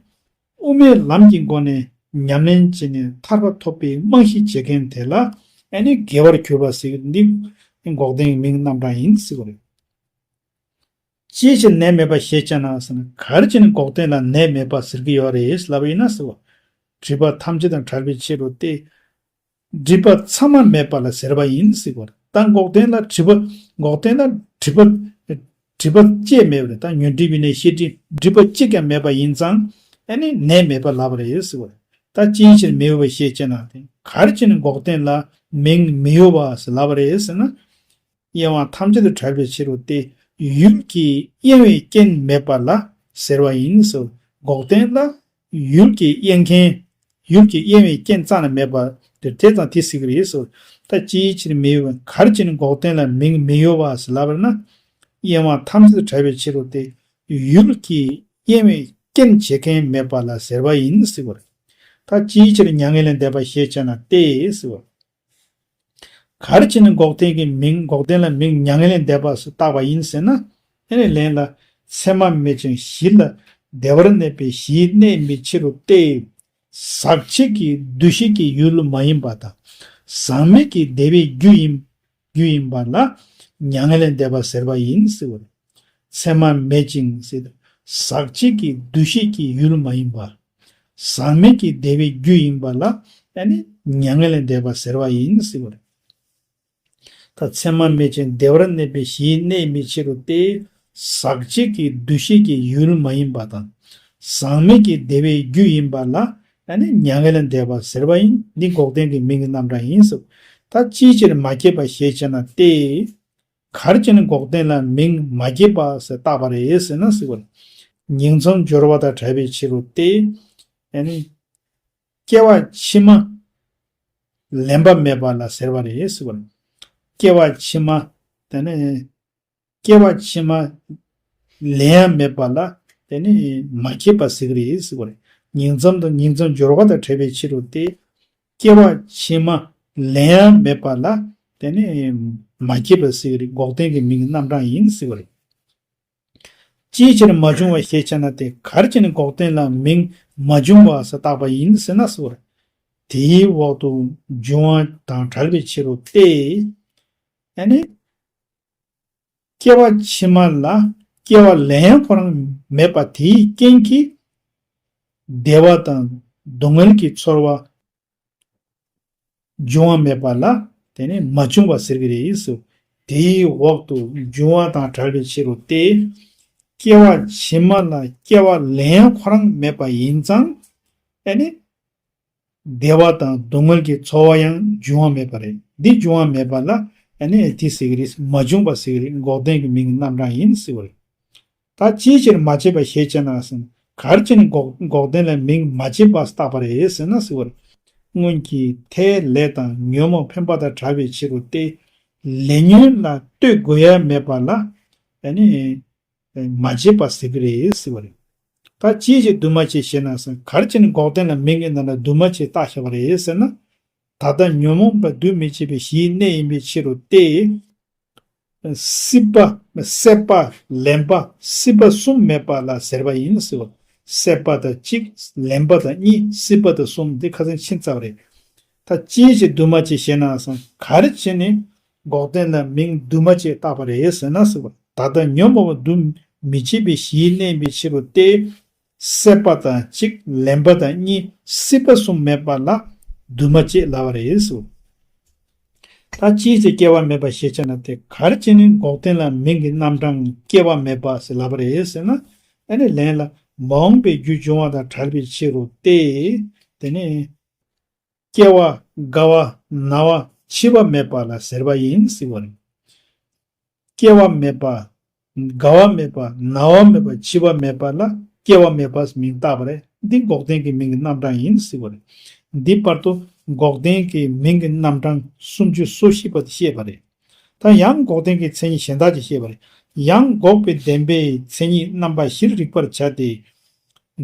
དབུ་མའི་ལམ་གྱི་སྒོ་ནས་ཉམས་ལེན་བྱས་ནས་ཐར་པ་ཐོབ་པའི་རྨང་གཞི་བྱེད་མཁན་དེ་ལ་ཨ་ནི་དགེ་བར་གྱུར་པ་ཟེར། འདི་འགོག་བདེན་གྱི་མིང་རྣམ་གྲངས་ཡིན་ཟེར་བ་རེད། ཅིའི་ཕྱིར་ནད་མེད་པ་ཞེས་བྱ་ན་ཟེར་ན། ག་རེ་བྱས་ནས་འགོག་བདེན་ལ་ནད་མེད་པ་ཟེར་གྱི་ཡོད་རེད་ལབ་པ་ཡིན་ན་ཟེར་བ། སྒྲིབ་པ་ཐམས་ཅད་དང་བྲལ་བའི་ཕྱིར་རོ་སྟེ། སྒྲིབ་པ་ཚང་མ་མེད་པ་ལ་ཟེར་བ་ཡིན་ཟེར་བ་རེད། ད་འགོག་བདེན་ལ་སྒྲིབ་པ། འགོག་བདེན་ལ་སྒྲིབ་པ། སྒྲིབ་པ་ཅེས་མེད་པ་རེད། ད་ཉོན་སྒྲིབ་ཡིན་ནའི་ཤེས་སྒྲིབ། སྒྲིབ་པ་གཅིག་ཀྱང་མེད་པ་ཡིན་ཙང་ཨ་ནི་ནད་མེད་པ་ལབ་པ་རེད་ཟེར་བ་རེད། ད་ཅིའི་ཕྱིར་མི་འོས་པ་ཞེས་བྱ་ན། ག་རེ་བྱས་ནས་འགོག་བདེན་ལ་མིང་མི་འོས་པ་ཟེར་ལབ་པ་རེད་ཟེར་ན། གཡེང་བ་ཐམས་ཅད་དུ་བྲལ་བའི་ཕྱིར་རོ་སྟེ། ཡུལ་གྱི་གཡེང་བའི་རྐྱེན་མེད་པ་ལ་ཟེར་བ་ཡིན་ཟེར། འགོག་བདེན་ལ་ཡུལ་གྱི་གཡེང་མཁན། ཡུལ་གྱི་གཡེང་བའི་རྐྱེན་རྩ་ནས་མེད་པ་དེ་དེ་ཙམ་དེ་ཟེར་གྱི་རེད་ཟེར། ད་ཅིའི་ཕྱིར་མི་འོས། ག་རེ་བྱས་ནས་འགོག་བདེན་ལ་མིང་མི་འོས་པ་ཟེར་ལབ་པ་ན། གཡེང་བ་ཐམས་ཅད་དུ་བྲལ་བའི་ཕྱིར་རོ་སྟེ། ཡུལ་གྱི་གཡེང་བའི་རྐྱེན་བྱེད་མཁན་མེད་པ་ལ་ཟེར་བ་ཡིན་ཟེར་བ་རེད། ད་ཅིའི་ཕྱིར་མྱ་ངན་ལས་འདས་པ་ཞེས་བྱ་ན་སྟེ་ཟེར་བ། ག་རེ་བྱས་ནས་འགོག་བདེན་གྱི་མིང་། འགོག་བདེན་ལ་མིང་མྱ་ངན་ལས་འདས་པ་སུ་བཏགས་པ་ཡིན་ཟེར་ན། ཨ་ནི་ལན་ལ། མཚན་མ་མེད་ཅིང་ཞི་ལ་བདེ་བར་གནས་པའི་གཞིའི་གནས་ཡིན་པའི་ཕྱིར་རོ་སྟེ། ཟག་བཅས་ཀྱི་འདུ་ཤེས་ཀྱི་ཡུལ་མ་ཡིན་པ་དང་། ཟག་མེད་ཀྱི་བདེ་བའི་རྒྱུ་ཡིན། རྒྱུ་ཡིན་པ་ལ་མྱ་ངན་ལས་འདས་པ་ཟེར་བ་ཡིན་ཟེར་བ་རེད། མཚན་མ་མེད་ཅིང་ཟེར། ཟག་བཅས་ཀྱི་འདུ་ཤེས་ཀྱི་ཡུལ་མ་ཡིན་པ། ཟག་མེད་ཀྱི་བདེ་བའི་རྒྱུ་ཡིན་པ་ལ་ཨ་ནི་མྱ་ངན་ལས་འདས་པ་ཟེར་བ་ཡིན་ཟེར་བ་རེད། ད་མཚན་མ་མེད་ཅིང་བདེ་བར་གནས་པའི་གཞིའི་གནས་ཡིན་པའི་ཕྱིར་རོ་སྟེ། ཟག་བཅས་ཀྱི་འདུ་ཤེས་ཀྱི་ཡུལ་མ་ཡིན་པ་དང་། ཟག་མེད་ཀྱི་བདེ་བའི་རྒྱུ་ཡིན་པ་ལ་ཨ་ནི་མྱ་ངན་ལས་འདས་པ་ཟེར་བ་ཡིན། འདི་འགོག་བདེན་གྱི་མིང་གི་རྣམ་གྲངས་ཡིན་ཟེར། ད་ཅིའི་ཕྱིར་མ་སྐྱེས་པ་ཞེས་བྱ་ན་སྟེ། ག་རེ་བྱས་ནས་འགོག་བདེན་ལ་མིང་མ་སྐྱེས་པ་ཟེར་བཏགས་པ་རེད་ཟེར་ན་ཟེར་བ་རེད། ཉིང་མཚམས་སྦྱོར་བ་དང་བྲལ་བའི་ཕྱིར་རོ་སྟེ། ཨ་ནི། སྐྱེ་བ་ཕྱི་མ་ལེན་པ་མེད་པ་ལ་ཟེར་བ་རེད་ཟེར་བ་རེད། སྐྱེ་བ་ཕྱི་མ། དེ་ནས་སྐྱེ་བ་ཕྱི་མ་ལེན་ཡ་མེད་པ་ལ་དེ་ནི་མ་སྐྱེས་པ་ཟེར་གྱི་རེད་ཟེར་བ་རེད། ཉིང་མཚམས་དང་ཉིང་མཚམས་སྦྱོར་བ་དང་བྲལ་བའི་ཕྱིར་རོ་སྟེ། སྐྱེ་བ་ཕྱི་མ་ལེན་ཡ་མེད་པ་ལ་དེ་ནི་མ་སྐྱེས་པ་ཟེར་གྱི་རེད། འགོག་བདེན་གྱི་མིང་རྣམ་གྲངས་ཡིན་ཟེར་བ་རེད། ཅིའི་ཕྱིར་མ་བྱུང་བ་ཞེས་བྱ་ན་སྟེ། ག་རེ་བྱས་ནས་འགོག་བདེན་ལ་མིང་མ་བྱུང་བ་ཟེར་བཏགས་པ་ཡིན་ཟེར་ན་ཟེར་བ་རེད། དེའི་འོག་ཏུ་འབྱུང་བ་དང་བྲལ་བའི་ཕྱིར་རོ་སྟེ། ཨ་ནི། སྐྱེ་བ་ཕྱི་མ་ལ་སྐྱེ་བ་ལེན་ཡ་ཁོ་རང་མེད་པ་དེའི་རྐྱེན་གྱིས། བདེ་བ་དང་སྡུག་བསྔལ་གྱི་ཚོར་བ་འབྱུང་བ་མེད་པ་ལ་དེ་ནི་མ་བྱུང་བ་ཟེར་གྱི་རེད་ཟེར། དེའི་འོག་ཏུ་འབྱུང་བ་དང་བྲལ་བའི་ཕྱིར་རོ་སྟེ། སྐྱེ་བ་ཕྱི་མ་ལ་སྐྱེ་བ་ལེན་ཡ་ཁོ་རང་མེད་པ་ཡིན་ཙང་ཨ་ནི། བདེ་བ་དང་སྡུག་བསྔལ་གྱི་ཚོར་བ་ཡང་འབྱུང་བ་མེད་པ་རེད། འདི་འབྱུང་བ་མེད་པ་ལ་ཨ་ནི་དེ་ཟེར་གྱི་རེད། མ་བྱུང་བ་ཟེར་གྱི་རེད། འགོག་བདེན་གྱི་མིང་གི་རྣམ་གྲངས་ཡིན་ཟེར་བ་རེད། ད་ཅིའི་ཕྱིར་མ་བྱས་པ་ཞེས་བྱ་ན་ཟེར་ན། གར་བྱས་ནས་འགོག་འགོག་བདེན་ལ་མིང་མ་བྱས་པ་བཏགས་པ་རེད་ཟེར་ན་ཟེར་བ་རེད། སྔོན་གྱི་མཐའི་ལས་དང་ཉོན་མོངས་འཕེན་པ་དང་བྲལ་བའི་ཕྱིར་རོ་སྟེ། ལས་ཉོན་ལ་ལྟོས་དགོས་ཡ་མེད་པ་ལ་ཨ་ནི་མ་བྱས་པ་ཟེར་གི་རེད་ཟེར་བ་རེད། ད་ཅིའི་ཕྱིར་འདུས་མ་བྱས་ཞེ་ན་ཟེར་ན། གར་བྱས་ནས་འགོག་བདེན་ལ་མིང་གི་ནང་ལ་འདུས་མ་བྱས་བཏགས་བཞག་པ་རེད་ཟེར་ན། ད་ལྟ་ཉོན་མོངས་པ་འདུས་མི་བྱེད་པའི་གཞིའི་གནས་ཡིན་པའི་ཕྱིར་རོ་སྟེ། སྲིད་པ། སྲེད་པ། ལེན་པ། སྲིད་པ་གསུམ་མེད་པ་ལ་ཟེར་བ་ཡིན་ཟེར་བ། སྲེད་པ་དང་གཅིག་ལེན་པ་དང་གཉིས། སྲིད་པ་དང་གསུམ། འདི་ཁ་སང་ཕྱིན་ཚར་བ་རེད། ད་ཅིའི་ཕྱིར་འདུས་མ་བྱས་ཞེ་ན་ཟེར་ན། གར་བྱས་ནས་འགོག་བདེན་ལ་མིང་འདུས་མ་བྱས་བཏགས་པ་རེད་ཟེར་ན་ཟེར་བ། ད་ལྟ་ཉོན་མོངས་པ་འདུས་མི་བྱེད་པའི་གཞིའི་གནས་ཡིན་པའི་ཕྱིར་རོ་སྟེ། སྲེད་པ་དང་གཅིག་ལེན་པ་དང་གཉིས། སྲིད་པ་གསུམ་མེད་པ་ལ་འདུས་མ་བྱས་ལབ་པ་རེད་ཟེར། ད་ཅིའི་ཕྱིར་སྐྱེ་བ་མེད་པ་ཞེས་བྱ་ན་སྟེ། གར་བྱས་ནས་འགོག་བདེན་ལ་མིང་གི་རྣམ་གྲངས་སྐྱེ་བ་མེད་པ་ཟེར་ལབ་པ་རེད་ཟེར་ན། ཨ་ནི་ལན་ལ། མ་འོངས་པའི་རྒྱུ་འབྱུང་བ་དང་བྲལ་བའི་ཕྱིར་རོ་སྟེ། དེ་ནས། སྐྱེ་བ། རྒ་བ། ན་བ། འཆི་བ་མེད་པ་ལ་ཟེར་བ་ཡིན་ཟེར་བ་རེད། སྐྱེ་བ་མེད་པ། རྒ་བ་མེད་པ། ན་བ་མེད་པ། འཆི་བ་མེད་པ་ལ་སྐྱེ་བ་མེད་པ་མིང་བཏགས་པ་རེད། འདི་འགོག་བདེན་གྱི་མིང་གི་རྣམ་གྲངས་ཡིན་ཟེར་བ་རེད། འདི་བར་དུ་འགོག་བདེན་གྱི་མིང་གི་རྣམ་གྲངས་སུམ་ཅུ་སོ་བཞི་པ་དེ་བཤད་པ་རེད། ད་ཡང་འགོག་བདེན་གྱི་མཚན་ཉིད་གཞན་དག་ཅིག་བཤད་པ་རེད། ཡང་འགོག་པའི་བདེན་པའི་མཚན་ཉིད་རྣམ་པ་བཞིར་རིག་པར་བྱ་སྟེ།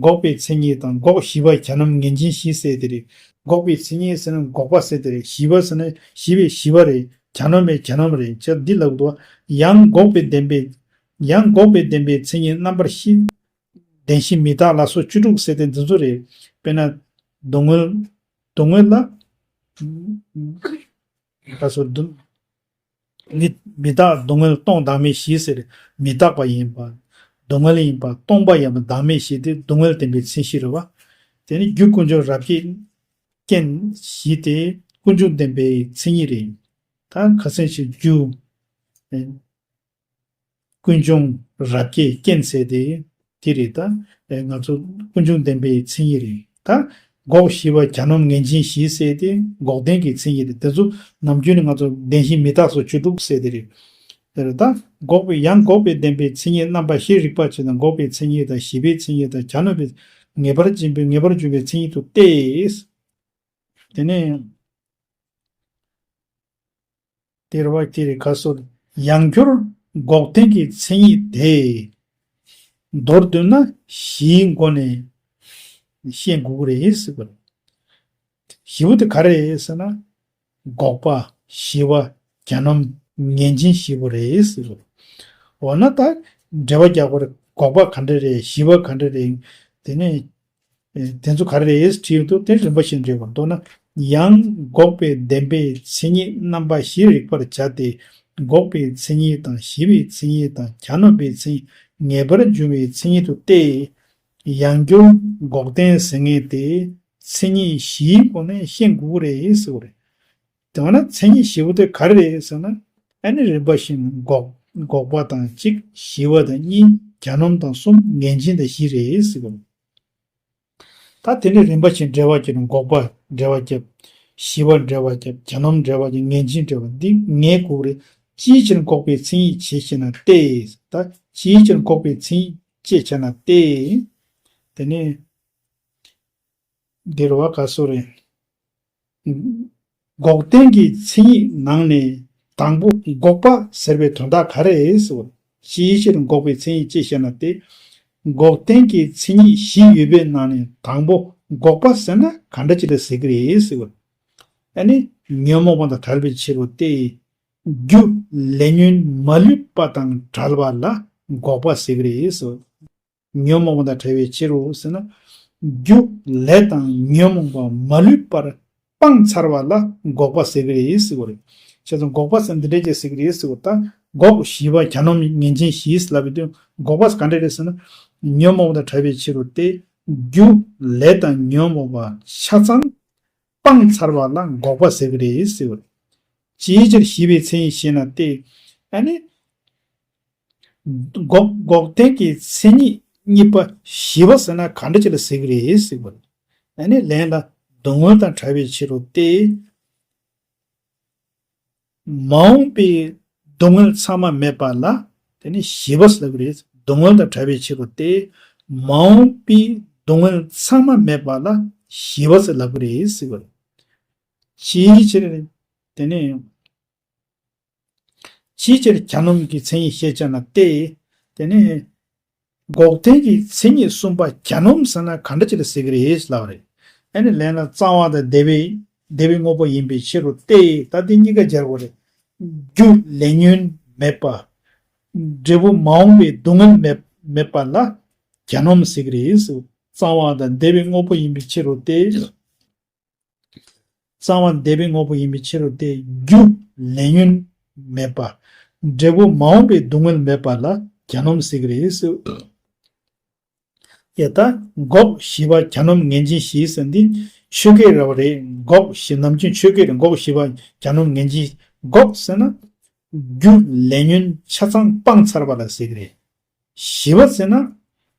འགོག་པའི་མཚན་ཉིད་དང་། འགོག་བཞི་པ་གྱ་ནོམ་ངེས་ཅན་བཞི་ཟེར་དེ་རེད། འགོག་པའི་མཚན་ཉིད་ཟེར་ན་འགོག་པ་ཟེར་དེ་རེད། བཞི་པ་ཟེར་ན་བཞི་པའི་བཞི་པ་རེད། གྱ་ནོམ་པའི་གྱ་ནོམ་རེད། ཅེས་འདི་ལབ་འདུག། ཡང་འགོག་པའི་བདེན་པའི། ཡང་འགོག་པའི་བདེན་པའི་མཚན་ཉིད་རྣམ་པ་བཞི། བདེན་བཞི་མི་རྟག་ལ་སོགས་བཅུ་དྲུག་ཟེར་དེ་འདི་ཚོ་རེད། དཔེར་ན། སྡུག་བསྔལ། སྡུག་བསྔལ་ལ། ད་སོ་སྡུག་མི་མི་རྟག་སྡུག་བསྔལ་སྟོང་བདག་མེད་བཞི་ཟེར། མི་རྟག་པ་ཡིན་པ། སྡུག་བསྔལ་ཡིན་པ། སྟོང་པ་ཡིན་པ། བདག་མེད་བཞི་སྟེ་སྡུག་བསྔལ་བདེན་པའི་མཚན་གཞི་རེད་བ། དེ་ནི་རྒྱུ་ཀུན་འབྱུང་རབ་བསྐྱེད་རྐྱེན་བཞི་སྟེ་ཀུན་འབྱུང་བདེན་པའི་མཚན་ཉིད་རེད། ད་ཁ་སང་ཞིག་རྒྱུ། ཀུན་འབྱུང་རབ་བསྐྱེད་རྐྱེན་ཟེར་དེ་དེ་རེད་ད། ཨེ་ང་ཚོ་ཀུན་འབྱུང་བདེན་པའི་མཚན་ཉིད་རེད་ད། འགོག་བཞི་པ་གྱ་ནོམ་ངེས་ཅན་བཞི་ཟེར་དེ་འགོག་བདེན་གྱི་མཚན་ཉིད་རེད། དེ་ཚོ་ནམ་རྒྱུན་ནས་ང་ཚོ་བདེན་བཞི་མི་རྟག་སོགས་བཅུ་དྲུག་ཟེར་དེ་རེད། དེ་རེད་ད། འགོག་པའི་ཡང་འགོག་པའི་བདེན་པའི་མཚན་ཉིད་རྣམ་པ་བཞིར་རིག་པར་བྱེད་དང་། འགོག་པའི་མཚན་ཉིད་དང་། བཞི་པའི་མཚན་ཉིད་དང་། གྱ་ནོམ་པའི་ངེས་པར་འབྱིན་པའི་ངེས་པར་འབྱུང་བའི་མཚན་ཉིད་དུ་སྟེ། དེ་ནས། དེ་རེད་བ། དེ་རེད་ཁ་སོ། ཡང་སྒྱུར་འགོག་བདེན་གྱི་མཚན་ཉིད་དེ། མདོར་བསྡུས་ན་བཞིའི་སྒོ་ནས་ཤེས་དགོས་ཀྱི་རེད་ཟེར་བ་རེད། བཞི་པོ་དེ་ག་རེ་རེད་ཟེར་ན། འགོག་པ། བཞི་པ། གྱ་ནོམ། ངེས་ཅན་བཞི་པོ་རེད་ཟེར་བ་རེད། འོ་ན་ད་འགྲེལ་པ་རྒྱག་པར་འགོག་པ་ག་འདྲ་རེད། བཞི་པ་ག་འདྲ་རེད། དེ་ནས། དེ་ཚོ་ག་རེ་རེད་དྲིས་འདུག། དེ་རིམ་པ་བཞིན་འགྲེལ་བར་མདོར་ན། ཡང་འགོག་པའི་བདེན་པའི་མཚན་ཉིད་རྣམ་པ་བཞིར་རིག་པར་བྱ་སྟེ། འགོག་པའི་མཚན་ཉིད་དང་། བཞི་པའི་མཚན་ཉིད་དང་། གྱ་ནོམ་པའི་མཚན་ཉིད། ངེས་པར་འབྱུང་བའི་མཚན་ཉིད་དུ་སྟེ། ཡང་སྒྱུར་འགོག་བདེན་ཟེར་མཁན་དེ་མཚན་ཉིད་བཞིའི་སྒོ་ནས་ཤེས་དགོས་ཀྱི་རེད་ཟེར་བ་རེད། དེ་འོ་ན་མཚན་ཉིད་བཞི་པོ་དེ་ག་རེ་རེད་ཟེར་ན། ཨ་ནི་རིམ་པ་བཞིན་འགོག་འགོག་པ་དང་གཅིག། བཞི་པ་དང་གཉིས། གྱ་ནོམ་དང་གསུམ། ངེས་ཅན་དང་བཞི་རེད་ཟེར་བ། ད་དེ་ནས་རིམ་པ་བཞིན་འགྲེལ་པ་བརྒྱབ་ནས། འགོག་པ་འགྲེལ་པ་བརྒྱབ། བཞི་པ་འགྲེལ་པ་བརྒྱབ། གྱ་ནོམ་འགྲེལ་པ་བརྒྱབ། ངེས་ཅན་འགྲེལ་པ། འདི་ངེས་དགོས་རེད། ཅིའི་ཕྱིར་འགོག་པའི་མཚན་ཉིད་ཅེས་བྱ་ན་སྟེ། ད་ཅིའི་ཕྱིར་འགོག་པའི་མཚན་ཉིད་ཅེས་བྱ་ན་སྟེ། དེ་ནས་འདིར་བ་ག་སོ་རེད། འགོག་བདེན་གྱི་མཚན་ཉིད་ནང་ནས་དང་པོ་འགོག་པ་ཟེར་བའི་དོན་དག་ག་རེ་རེད་ཟེར་བ། ཅིའི་ཕྱིར་འགོག་པའི་མཚན་ཉིད་ཅེས་བྱ་ན་སྟེ། འགོག་བདེན་གྱི་མཚན་ཉིད་བཞི་ཡོད་པའི་ནང་ནས་དང་པོ་འགོག་པ་ཟེར་ན་ག་འདྲ་ཅིག་ལ་ཟེར་གྱི་རེད་ཟེར་བ། ཨ་ནི་ཉོན་མོངས་པ་དང་བྲལ་བའི་ཕྱིར་རོ་སྟེ། རྒྱུ་ལས་ཉོན་མ་ལུས་པ་དང་བྲལ་བ་ལ་འགོག་པ་ཟེར་གྱི་རེད་ཟེར་བ། ཉོན་མོངས་པ་དང་བྲལ་བའི་ཕྱིར་རོ་ཟེར་ན། རྒྱུ་ལས་དང་ཉོན་མོངས་པ་མ་ལུས་པར་སྤངས་ཚར་བ་ལ་འགོག་པ་ཟེར་གྱི་རེད་ཟེར་བ་རེད། བྱས་ཙང་འགོག་པ་ཟེར་འདི་འདྲས་ཅིག་ཟེར་གྱི་རེད་ཟེར་བ། ད་འགོག་བཞི་པ་གྱ་ནོམ་ངེས་ཅན་བཞི་ལབ་པའི་དུས་འགོག་པ་ག་འདྲ་རེད་ཟེར་ན། ཉོན་མོངས་པ་དང་བྲལ་བའི་ཕྱིར་རོ་སྟེ། རྒྱུ་ལས་དང་ཉོན་མོངས་པ་ཆ་ཚང་སྤངས་ཚར་བ་ལ་འགོག་པ་ཟེར་གྱི་རེད་ཟེར་བ་རེད། ཅིའི་ཕྱིར་བཞི་པའི་མཚན་ཉིད་ཞེ་ན་སྟེ། ཨ་ནི། འགོག་འགོག་བདེན་གྱི་མཚན་ཉིད་གཉིས་པ་བཞི་པ་ཟེར་ན་ག་འདྲ་ཅིག་ལ་ཟེར་གྱི་རེད་ཟེར་བ་རེད། ཨ་ནི་ལན་ལ། སྡུག་བསྔལ་དང་བྲལ་བའི་ཕྱིར་རོ་སྟེ། མ་འོངས་པའི་སྡུག་བསྔལ་ཚང་མ་མེད་པ་ལ་དེ་ནི་བཞི་པ་ཟེར་གྱི་རེད། སྡུག་བསྔལ་དང་བྲལ་བའི་ཕྱིར་རོ་སྟེ། མ་འོངས་པའི་སྡུག་བསྔལ་ཚང་མ་མེད་པ་ལ་ཞི་བ་ཟེར་ལབ་ཀྱི་རེད་ཟེར་བ་རེད། ཅིའི་ཕྱིར། དེ་ནས། ཅིའི་ཕྱིར་གྱ་ནོམ་གྱི་མཚན་ཉིད་ཞེས་བྱ་ན་སྟེ། དེ་ནས། འགོག་བདེན་གྱི་མཚན་ཉིད་གསུམ་པ་གྱ་ནོམ་ཟེར་ན་ག་འདྲ་ཅིག་ལ་ཟེར་གྱི་རེད་ལབ་པ་རེད། ཨ་ནི་ལན་ལ་གཙང་བ་དང་བདེ་བའི་བདེ་བའི་དངོས་པོ་ཡིན་པའི་ཕྱིར་རོ་སྟེ། ད་འདི་གཉིས་ཀ་སྦྱར་དགོས་རེད། རྒྱུ་ལས་ཉོན་མེད་པ། འབྲས་བུ་མ་འོངས་པའི་སྡུག་བསྔལ་མེད་མེད་པ་ལ་གྱ་ནོམ་ཟེར་གྱི་རེད། གཙང་བ་དང་བདེ་བའི་དངོས་པོ་ཡིན་པའི་ཕྱིར་རོ་སྟེ། གཙང་བ་བདེ་བའི་དངོས་པོ་ཡིན་པའི་ཕྱིར་རོ་སྟེ། རྒྱུ་ལས་ཉོན་མེད་པ། འབྲས་བུ་མ་འོངས་པའི་སྡུག་བསྔལ་མེད་པ་ལ་གྱ་ནོམ་ཟེར་གྱི་རེད། ཡ་ད་འགོག་ཞི་བ་གྱ་ནོམ་ངེས་འབྱིན་ཞི་ཟེར་འདི་ཆོས་སྐད་རེད་བ་རེད། འགོག་ཞི་ནམ་རྒྱུན་ཆོས་སྐད་རེད། འགོག་ཞི་བ་གྱ་ནོམ་ངེས་འབྱིན། འགོག་ཟེར་ན་རྒྱུ་ལས་ཉོན་ཆ་ཚང་སྤངས་ཚར་བ་ལ་ཟེར་གྱི་རེད། ཞི་བ་ཟེར་ན།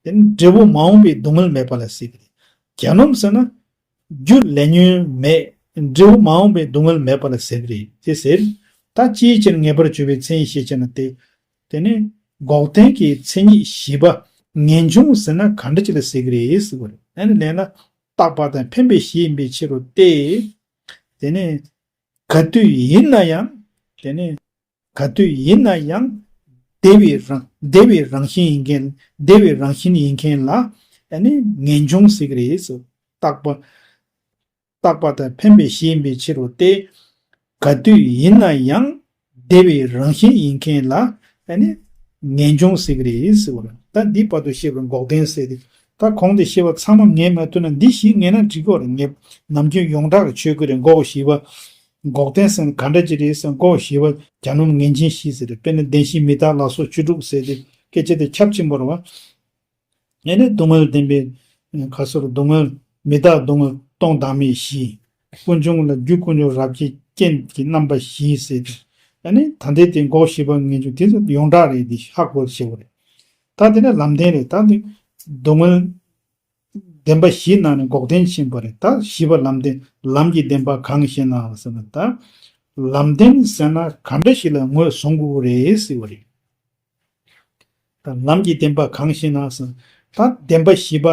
དེ་ནི་འབྲས་བུ་མ་འོངས་པའི་སྡུག་བསྔལ་མེད་པ་ལ་ཟེར་གྱི་རེད། གྱ་ནོམ་ཟེར་ན། རྒྱུ་ལས་ཉོན་མེད། འབྲས་བུ་མ་འོངས་པའི་སྡུག་བསྔལ་མེད་པ་ལ་ཟེར་གྱི་རེད། དེ་ཟེར། ད་ཅིའི་ཕྱིར་ངེས་པར་འབྱུང་བའི་མཚན་ཉིད་ཞེས་བྱ་ན་སྟེ། དེ་ནི་འགོག་བདེན་གྱི་མཚན་ཉིད་བཞི་པ་ངེས་འབྱུང་ཟེར་ན་ག་འདྲ་ཅིག་ལ་ཟེར་གྱི་རེད་ཟེར་བ་རེད། ཨ་ནི་ལན་ལ་རྟག་པ་དང་འཕེན་པའི་གཞི་ཡིན་པའི་ཕྱིར་རོ་སྟེ། དེ་ནི་ག་དུས་ཡིན་ན་ཡང་། དེ་ནི། ག་དུས་ཡིན་ན་ཡང་བདེ་བའི་རང་བདེ་བའི་རང་བཞིན་ཡིན་མཁན། བདེ་བའི་རང་བཞིན་ཡིན་མཁན་ལ་ཨ་ནི་ངེས་འབྱུང་ཟེར་གྱི་རེད། རྟག་པ། རྟག་པ་དང་འཕེན་པའི་གཞི་ཡིན་པའི་ཕྱིར་རོ་སྟེ། ག་དུས་ཡིན་ན་ཡང་བདེ་བའི་རང་བཞིན་ཡིན་མཁན་ལ་ཨ་ནི་ངེས་འབྱུང་ཟེར་གྱི་རེད་ཟེར་བ་རེད། ད་འདི་བར་དུ་བཤད་པའི་འགོག་བདེན་ཟེར་ཏེ། ད་གོང་དུ་བཤད་པ་ཚང་མ་ངེས་མ་ཐུབ་ན་འདི་བཞི་ངེས་ན་འགྲིག་གི་རེད། ངེས་ནམ་རྒྱུན་ཡོངས་གྲགས་ཀྱི་ཆོས་སྐད་རེད། འགོག་ཞི་བ། འགོག་བདེན་ཟེར་ན་ག་འདྲ་ཅིག་རེད་ཟེར་ན། འགོག་ཞི་བ་གྱ་ནོམ་ངེས་འབྱིན་ཞི་ཟེར་རེད། དཔེར་ན་བདེན་བཞི་མི་རྟག་ལ་སོགས་བཅུ་དྲུག་ཟེར་ཏེ་སྐད་ཆ་དེ་ཁྱབ་ཆེན་པོ་རེད་བ། ཨེ་ནི་སྡུག་བསྔལ་བདེན་པའི་ཁ་སོར་སྡུག་བསྔལ་མི་རྟག་སྡུག་བསྔལ་སྟོང་བདག་མེད་བཞི། ཀུན་འབྱུང་ལ་རྒྱུ་ཀུན་འབྱུང་རབ་བྱེད་རྐྱེན་གྱི་རྣམ་པ་བཞི་ཟེར་ཏེ། ཨེ་ནི་ད་ལྟའི་དེ་འགོག་ཞི་བ་ངེས་འབྱུང་དེ་ཚོ་ཡོངས་གྲགས་རེད། དེ་ཧ་གོ་ཤེས་པ་རེད། ད་དེ་ནས་ལམ་བདེན་རེད། ད་དེ་སྡུག་བསྔལ། བདེན་པ་བཞིའི་ནང་ནས་འགོག་བདེན་ཕྱིན་པ་རེད། ད་བཞི་པ་ལམ་བདེན། ལམ་གྱི་བདེན་པ་གང་ཞེ་ན་ཟེར་ན། ད་ལམ་བདེན་ཟེར་ན་ག་འདྲ་ཞིག་ལ་ངོས་བཟུང་དགོས་རེད་ཟེར་བ་རེད། ད་ལམ་གྱི་བདེན་པ་གང་ཞེ་ན་ཟེར་ན། ད་བདེན་པ་བཞི་པ་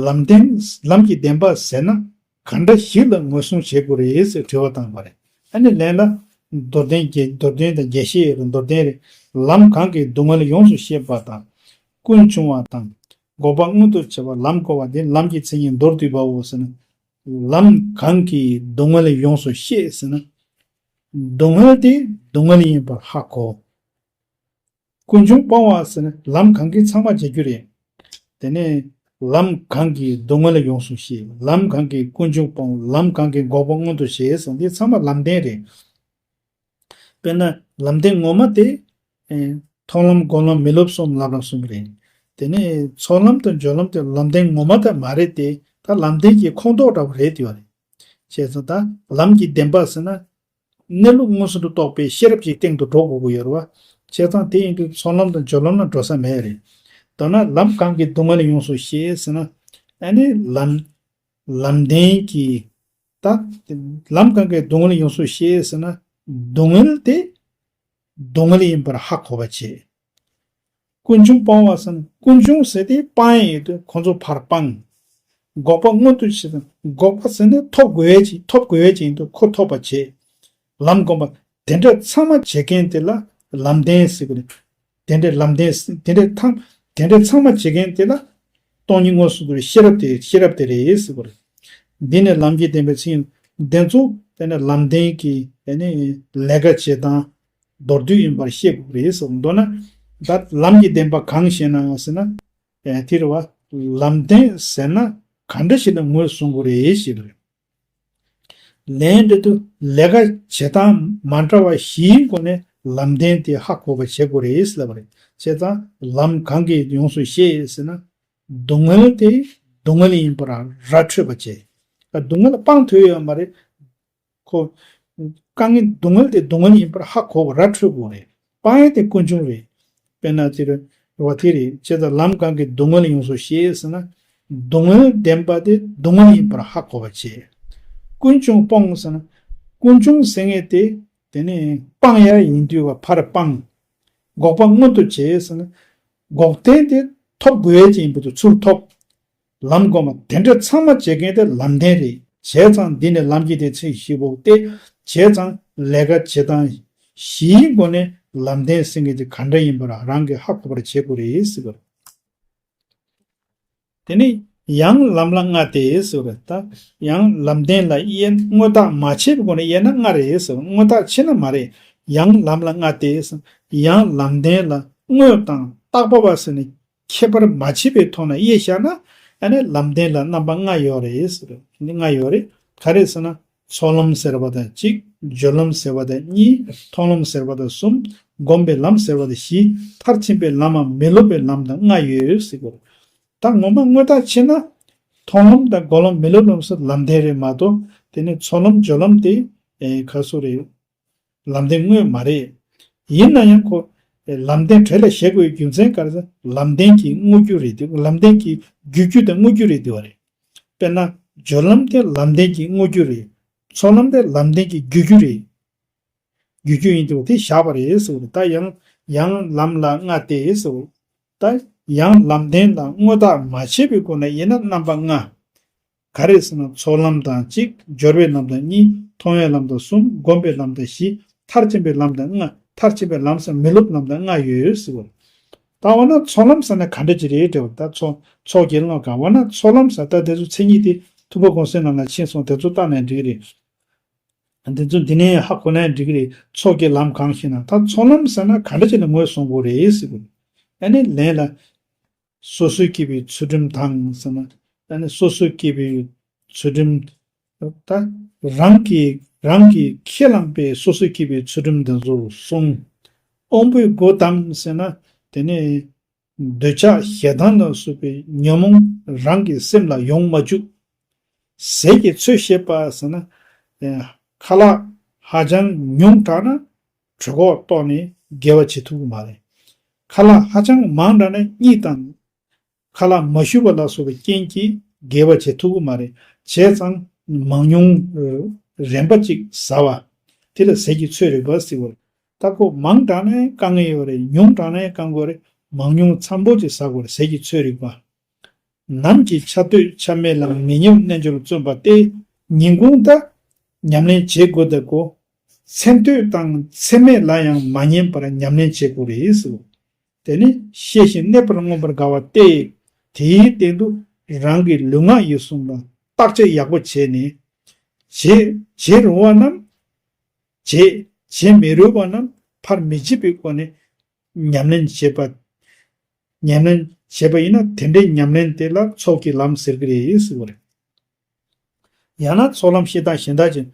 ལམ་བདེན། ལམ་གྱི་བདེན་པ་ཟེར་ན་ག་འདྲ་ཞིག་ལ་ངོས་བཟུང་བྱེད་དགོས་རེད་ཟེར་དྲི་བ་བཏང་བ་རེད། ཨ་ནི་ལན་ལ་མདོར་བསྟན་རྒྱས། མདོར་བསྟན་དང་རྒྱས་བཤད་ཡོད་རེད། མདོར་བསྟན་རེད། ལམ་གང་གིས་སྡུག་བསྔལ་ཡོངས་སུ་ཤེས་པ་དང་། ཀུན་འབྱུང་བ་དང་། འགོག་པ་མངོན་དུ་བྱེད་པ། ལམ་གོ་བ་དེ་ལམ་གྱི་མཚན་ཉིད་མདོར་བསྡུས་པའོ་ཟེར་ན། ལམ་གང་གིས་སྡུག་བསྔལ་ཡོངས་སུ་ཤེས་ཟེར་ན། སྡུག་བསྔལ་དེ་སྡུག་བསྔལ་ཡིན་པར་ཧ་གོ། ཀུན་འབྱུང་སྤོང་བ་ཟེར་ན་ལམ་གང་གིས་ཚང་མ་བྱེད་རྒྱུ་རེད། དེ་ནས་ལམ་གང་གིས་སྡུག་བསྔལ་ཡོངས་སུ་ཤེས། ལམ་གང་གིས་ཀུན་འབྱུང་སྤོང་། ལམ་གང་གིས་འགོག་པ་མངོན་དུ་བྱེད་ཟེར་འདི་ཚང་མ་ལམ་བདེན་རེད། དཔེར་ན་ལམ་བདེན་ངོ་མ་དེ། ཨེ། མཐོང་ལམ་སྒོམ་ལམ་མི་སློབ་གསུམ་སློབ་ལམ་གསུམ་རེད། དེ་ནས་ཚོགས་ལམ་དང་སྦྱོར་ལམ་དེ་ལམ་བདེན་ངོ་མ་དེ་མ་རེད་དེ། ད་ལམ་བདེན་གྱི་ཁོངས་གཏོགས་འདྲ་བོ་རེད་དེ་བ་རེད། བྱས་ཙང་ད་ལམ་གྱི་བདེན་པ་ཟེར་ན། གནས་ལུགས་མངོན་སུམ་དུ་རྟོགས་པའི་ཤེས་རབ་ཀྱི་སྟེང་དུ་འགྲོ་དགོས་ཀྱི་ཡོད་རེད་བ། བྱས་ཙང་དེ་ཡིན་དུས་ཚོགས་ལམ་དང་སྦྱོར་ལམ་ལ་འགྲོ་ས་མེད་རེད། མདོར་ན་ལམ་གང་གིས་སྡུག་བསྔལ་ཡོངས་སུ་ཤེས་ཟེར་ན། ཨ་ནི་ལམ། ལམ་བདེན་གྱིས། ད། ལམ་གང་གིས་སྡུག་བསྔལ་ཡོངས་སུ་ཤེས་ཟེར་ན། སྡུག་བསྔལ་དེ། སྡུག་བསྔལ་ཡིན་པར་ཧ་གོ་བ་བྱེད། ཀུན་འབྱུང་སྤོང་བ་ཟེར་ན་ཀུན་འབྱུང་ཟེར་དེ་སྤང་ཡས་ཡོད་དུས་ཁོ་ཚོ་ཕར་སྤངས། འགོག་པ་མངོན་དུ་བྱེད་ན་འགོག་པ་ཟེར་ནས་ཐོབ་དགོས་ཡས་ཅིག་ཐོབ་དགོས་ཡས་ཅིག་ཡིན་དུས་ཁོ་ཐོབ་པ་བྱེད། ལམ་སྒོམ་པ་དེ་འདྲ་ཚང་མ་བྱེད་མཁན་དེ་ལ་ལམ་བདེན་ཟེར་གི་རེད། དེ་འདྲའི་ལམ་བདེན་དེ་འདྲའི་ཐམས་དེ་འདྲའི་ཚང་མ་བྱེད་མཁན་དེ་ལ་སྟོང་ཉིད་དངོས་སུ་གྱུར་པའི་ཤེས་རབ་དེ་ཤེས་རབ་དེ་རེད་ཟེར་བ་རེད། འདི་ནི་ལམ་གྱི་བདེན་པའི་མཚན་ཉིད་དེ་ཚོ་དེ་ནི་ལམ་བདེན་གྱི་དེ་ནི་ལས་ཀ་བྱེད་སྟངས་མདོར་བསྡུས་ཡིན་པར་ཤེས་དགོས་རེད་ཟེར། མདོར་ན་ད་ལམ་གྱི་བདེན་པ་གང་ཞེ་ན་ཟེར་ན། ཨེ་དེ་རེད་བ། ལམ་བདེན་ཟེར་ན་ག་འདྲ་ཞིག་ལ་ངོས་བཟུང་དགོས་རེད་ཞེས་པ་རེད། ལན་འདི་དུ་ལས་ཀ་བྱེད་སྟངས་མ་འདྲ་བ་བཞིའི་སྒོ་ནས་ལམ་བདེན་དེ་ཧ་གོ་བ་བྱེད་དགོས་རེད་ལབ་པ་རེད། བྱས་ཙང་ལམ་གང་གིས་ཡོངས་སུ་ཤེས་ཟེར་ན། སྡུག་བསྔལ་དེ་སྡུག་བསྔལ་ཡིན་པར་ར་འཕྲོད་པ་བྱེད། སྡུག་བསྔལ་སྤང་ཐུབ་ཡོད་མ་རེད། ཁོ། དཀའ་ངལ་སྡུག་བསྔལ་དེ་སྡུག་བསྔལ་ཡིན་པར་ཧ་གོ་བ་ར་འཕྲོད་དགོས་རེད། སྤང་ཡས་དེ་ཀུན་འབྱུང་རེད། དཔེར་ན་དེ་རུ་རེ་བ་དེ་རེད། བྱས་ཙང་ལམ་གང་གིས་སྡུག་བསྔལ་ཡོངས་སུ་ཤེས་ཟེར་ན། སྡུག་བསྔལ་བདེན་པ་དེ་སྡུག་བསྔལ་ཡིན་པར་ཧ་གོ་བ་བྱེད། ཀུན་འབྱུང་སྤོང་ཟེར་ན། ཀུན་འབྱུང་ཟེར་མཁན་དེ་དེ་ནི་སྤང་ཡ་ཡིན་དུས་བ་ཕར་སྤང་། འགོག་པ་མངོན་དུ་བྱེད་ཟེར་ན། འགོག་བདེན་དེ་ཐོབ་དགོས་ཡས་ཅན་ཡིན་པ་དང་ཚུར་ཐོབ། ལམ་སྒོམ་པ་དེ་འདྲ་ཚང་མ་བྱེད་མཁན་དེ་ལམ་བདེན་རེད། བྱས་ཙང་འདི་ནི་ལམ་གྱི་སྡེ་ཚན་བཞི་པོ་སྟེ། བྱས་ཙང་ལས་ཀ་བྱེད་སྟངས་བཞིའི་སྒོ་ནས་ལམ་བདེན་ཟེར་མཁན་དེ་ག་འདྲ་ཡིན་པ་རང་གིས་ཧ་གོ་བར་བྱེད་དགོས་རེད་ཟེར་བ། དེ་ནས་ཡང་ལམ་ལ་ལྔ་སྟེ་ཟེར་བ། ད་ཡང་ལམ་བདེན་ལ་དབྱེ་དངོས་བཏགས་མ་ཕྱེ་བའི་སྒོ་ནས་དབྱེ་ན་ལྔ་རེད་ཟེར་བ། དངོས་བཏགས་ཕྱེ་ན་མ་རེད། ཡང་ལམ་ལ་ལྔ་སྟེ་ཟེར། ཡང་ལམ་བདེན་ལ་དངོས་དང་བཏགས་པ་བ་ཟེར་ནས་ཁྱད་པར་མ་ཕྱེ་བའི་ཐོག་ནས་དབྱེ་བཞག་ན། ཨ་ནི་ལམ་བདེན་ལ་རྣམ་པ་ལྔ་ཡོད་རེད་ཟེར་བ། ལྔ་ཡོད་རེད། ག་རེ་ཟེར་ན། ཚོགས་ལམ་ཟེར་བ་དང་གཅིག་སྦྱོར་ལམ་ཟེར་བ་དང་གཉིས། མཐོང་ལམ་ཟེར་བ་དང་གསུམ། སྒོམ་པའི་ལམ་ཟེར་བ་དང་བཞི། མཐར་ཕྱིན་པའི་ལམ་མམ་མི་སློབ་པའི་ལམ་དང་ལྔ་ཡོད་ཟེར་གོ། ད་ངོ་མ་དངོས་བཏགས་ཕྱེ་ན། མཐོང་ལམ་དང་སྒོམ་ལམ་མི་སློབ་ལམ་སོགས་ལམ་བདེན་རེད་མ་གཏོགས། དེ་ནི་ཚོགས་ལམ་སྦྱོར་ལམ་དེ་ཨེ་ག་སུ་རེད། ལམ་བདེན་དངོས་མ་རེད། ཡིན་ན་ཡང་ཁོ་ལམ་བདེན་གྲས་ལ་བཞག་དགོས་རྒྱུ་མཚན་ག་རེ་ཟེར། ལམ་བདེན་གྱི་དངོས་རྒྱུ་རེད་དེ། ལམ་བདེན་གྱི་རྒྱུ་རྒྱུ་དང་དངོས་རྒྱུ་རེད་དེ་བ་རེད། དཔེར་ན། སྦྱོར་ལམ་དེ་ལམ་བདེན་གྱི་དངོས་རྒྱུ་རེད། ཚོགས་ལམ་དེ་ལམ་བདེན་གྱི་རྒྱུ་རྒྱུ་རེད། རྒྱུ་རྒྱུ་ཡིན་དུས་དེ་བཞག་པ་རེད་ཟེར་བ་རེད། ད་ཡང་ཡང་ལམ་ལ་ལྔ་སྟེ་ཟེར་བ། ད་ཡང་ལམ་བདེན་ལ་དངོས་བཏགས་མ་ཕྱེ་བའི་སྒོ་ནས་དབྱེ་ན་རྣམ་པ་ལྔ། ག་རེ་ཟེར་ན། ཚོགས་ལམ་དང་གཅིག་སྦྱོར་བའི་ལམ་དང་གཉིས། མཐོང་བའི་ལམ་དང་གསུམ། སྒོམ་པའི་ལམ་དང་བཞི། མཐར་ཕྱིན་པའི་ལམ་དང་ལྔ། མཐར་ཕྱིན་པའི་ལམ་ཟེར་མི་སློབ་ལམ་དང་ལྔ་ཡོད་ཟེར་བ། ད་འོ་ན་ཚོགས་ལམ་ཟེར་ན་ག་འདྲ་ཅིག་རེད་དྲི་བ། ད་ཚོགས་ཚོགས་ཀྱི་ལམ་ག་འོ་ན་ཚོགས་ལམ་ཟེར། ད་དེ་ཚོ་མཚན་ཉིད་དེ་ཐུབ་པ་གོང་གསལ་ནང་ལ་ཕྱིན་སོང་། དེ་ཚོ་བལྟས་ནས་འགྲིག་གི་རེད། འདི་ཚོ་འདི་ནས་ཧ་གོ་ནའི་འགྲིག་གི་རེད། ཚོགས་ཀྱི་ལམ་གང་ཞེ་ན། ད་ཚོགས་ལམ་ཟེར་ན་ག་འདྲ་ཅིག་ལ་ངོས་བཟུང་དགོས་རེད་ཟེར་གོ། ཨ་ནི་ལན་ལ། སོ་སོའི་སྐྱེ་བོའི་ཚུལ་ཁྲིམས་དང་ཟེར་ན། ཨ་ནི་སོ་སོའི་སྐྱེ་བོའི་ཚུལ་ཁྲིམས། ད་རང་གིས་རང་གིས་ཁས་བླངས་པའི་སོ་སོའི་སྐྱེ་བོའི་ཚུལ་ཁྲིམས་འདི་ཚོ་བསྲུང་། དབང་པོའི་སྒོ་དང་ཟེར་ན། དེ་ནས་འདོད་ཆགས་ཞེ་སྡང་ལ་སོགས་པའི་ཉོན་མོངས་རང་གི་སེམས་ལ་ཡོང་མ་བཅུག་ཟས་ཀྱི་ཚོད་བྱེད་པ་ཟེར་ན། ཨེ། ཁ་ལག་ཧ་ཅང་ཉུང་དྲགས་ན་གྲོད་ཁོག་ལྟོགས་ནས་དགེ་བ་བྱེད་ཐུབ་ཀྱི་མ་རེད། ཁ་ལག་ཧ་ཅང་མང་དྲགས་ན་གཉིད་དང་། ཁ་ལག་མ་ཞུ་བ་ལ་སོགས་པའི་རྐྱེན་གྱིས་དགེ་བ་བྱེད་ཐུབ་ཀྱི་མ་རེད། བྱས་ཙང་མང་ཉུང་རན་པ་ཅིག་ཟ་བ། དེ་ལ་ཟས་ཀྱི་ཚོད་རིག་པ་ཟེར་བ་རེད། ད་ཁོ་མང་དྲགས་ན་དཀའ་ངལ་ཡོད་རེད། ཉུང་དྲགས་ན་དཀའ་ངལ་རེད། མང་ཉུང་འཚམ་པོ་ཅིག་ཟ་དགོས་རེད། ཟས་ཀྱི་ཚོད་རིག་པ། ནམ་གྱི་ཆ་སྟོད་ཆ་སྨད་ལ་མི་ཉམས་རྣལ་འབྱོར་བརྩོན་པ་སྟེ། ཉིན་གུང་ད་ཉམས་ལེན་བྱེད་དགོས་ད་གོ། མཚན་སྟོད་དང་མཚན་སྨད་ལ་ཡང་མ་ཉམས་པར་ཉམས་ལེན་བྱེད་དགོས་རེད་ཟེར། དེ་ནི་ཤེས་བཞིན་གནས་པར་མངོན་པར་དགའ་བ་སྟེ། དེའི་སྟེང་དུ་རང་གི་ལུས་ངག་ཡིད་གསུམ་ལ་བརྟག་དཔྱད་ཡག་པོ་བྱས་ནས། བྱེད་བྱེད་རུང་བ་རྣམས་བྱེད། བྱེད་མི་རུང་བ་རྣམས་ཕར་མི་བྱེད་པའི་སྒོ་ནས་ཉམས་ལེན་བྱེད་པ། ཉམས་ལེན་བྱེད་པ་ཡིན་ན་དེ་འདྲའི་ཉམས་ལེན་དེ་ལ་ཚོགས་ཀྱི་ལམ་ཟེར་གྱི་རེད་ཟེར་བ་རེད། ཡང་ན་ཚོགས་ལམ་ཤེས་སྟངས་གཞན་དག་ཅན།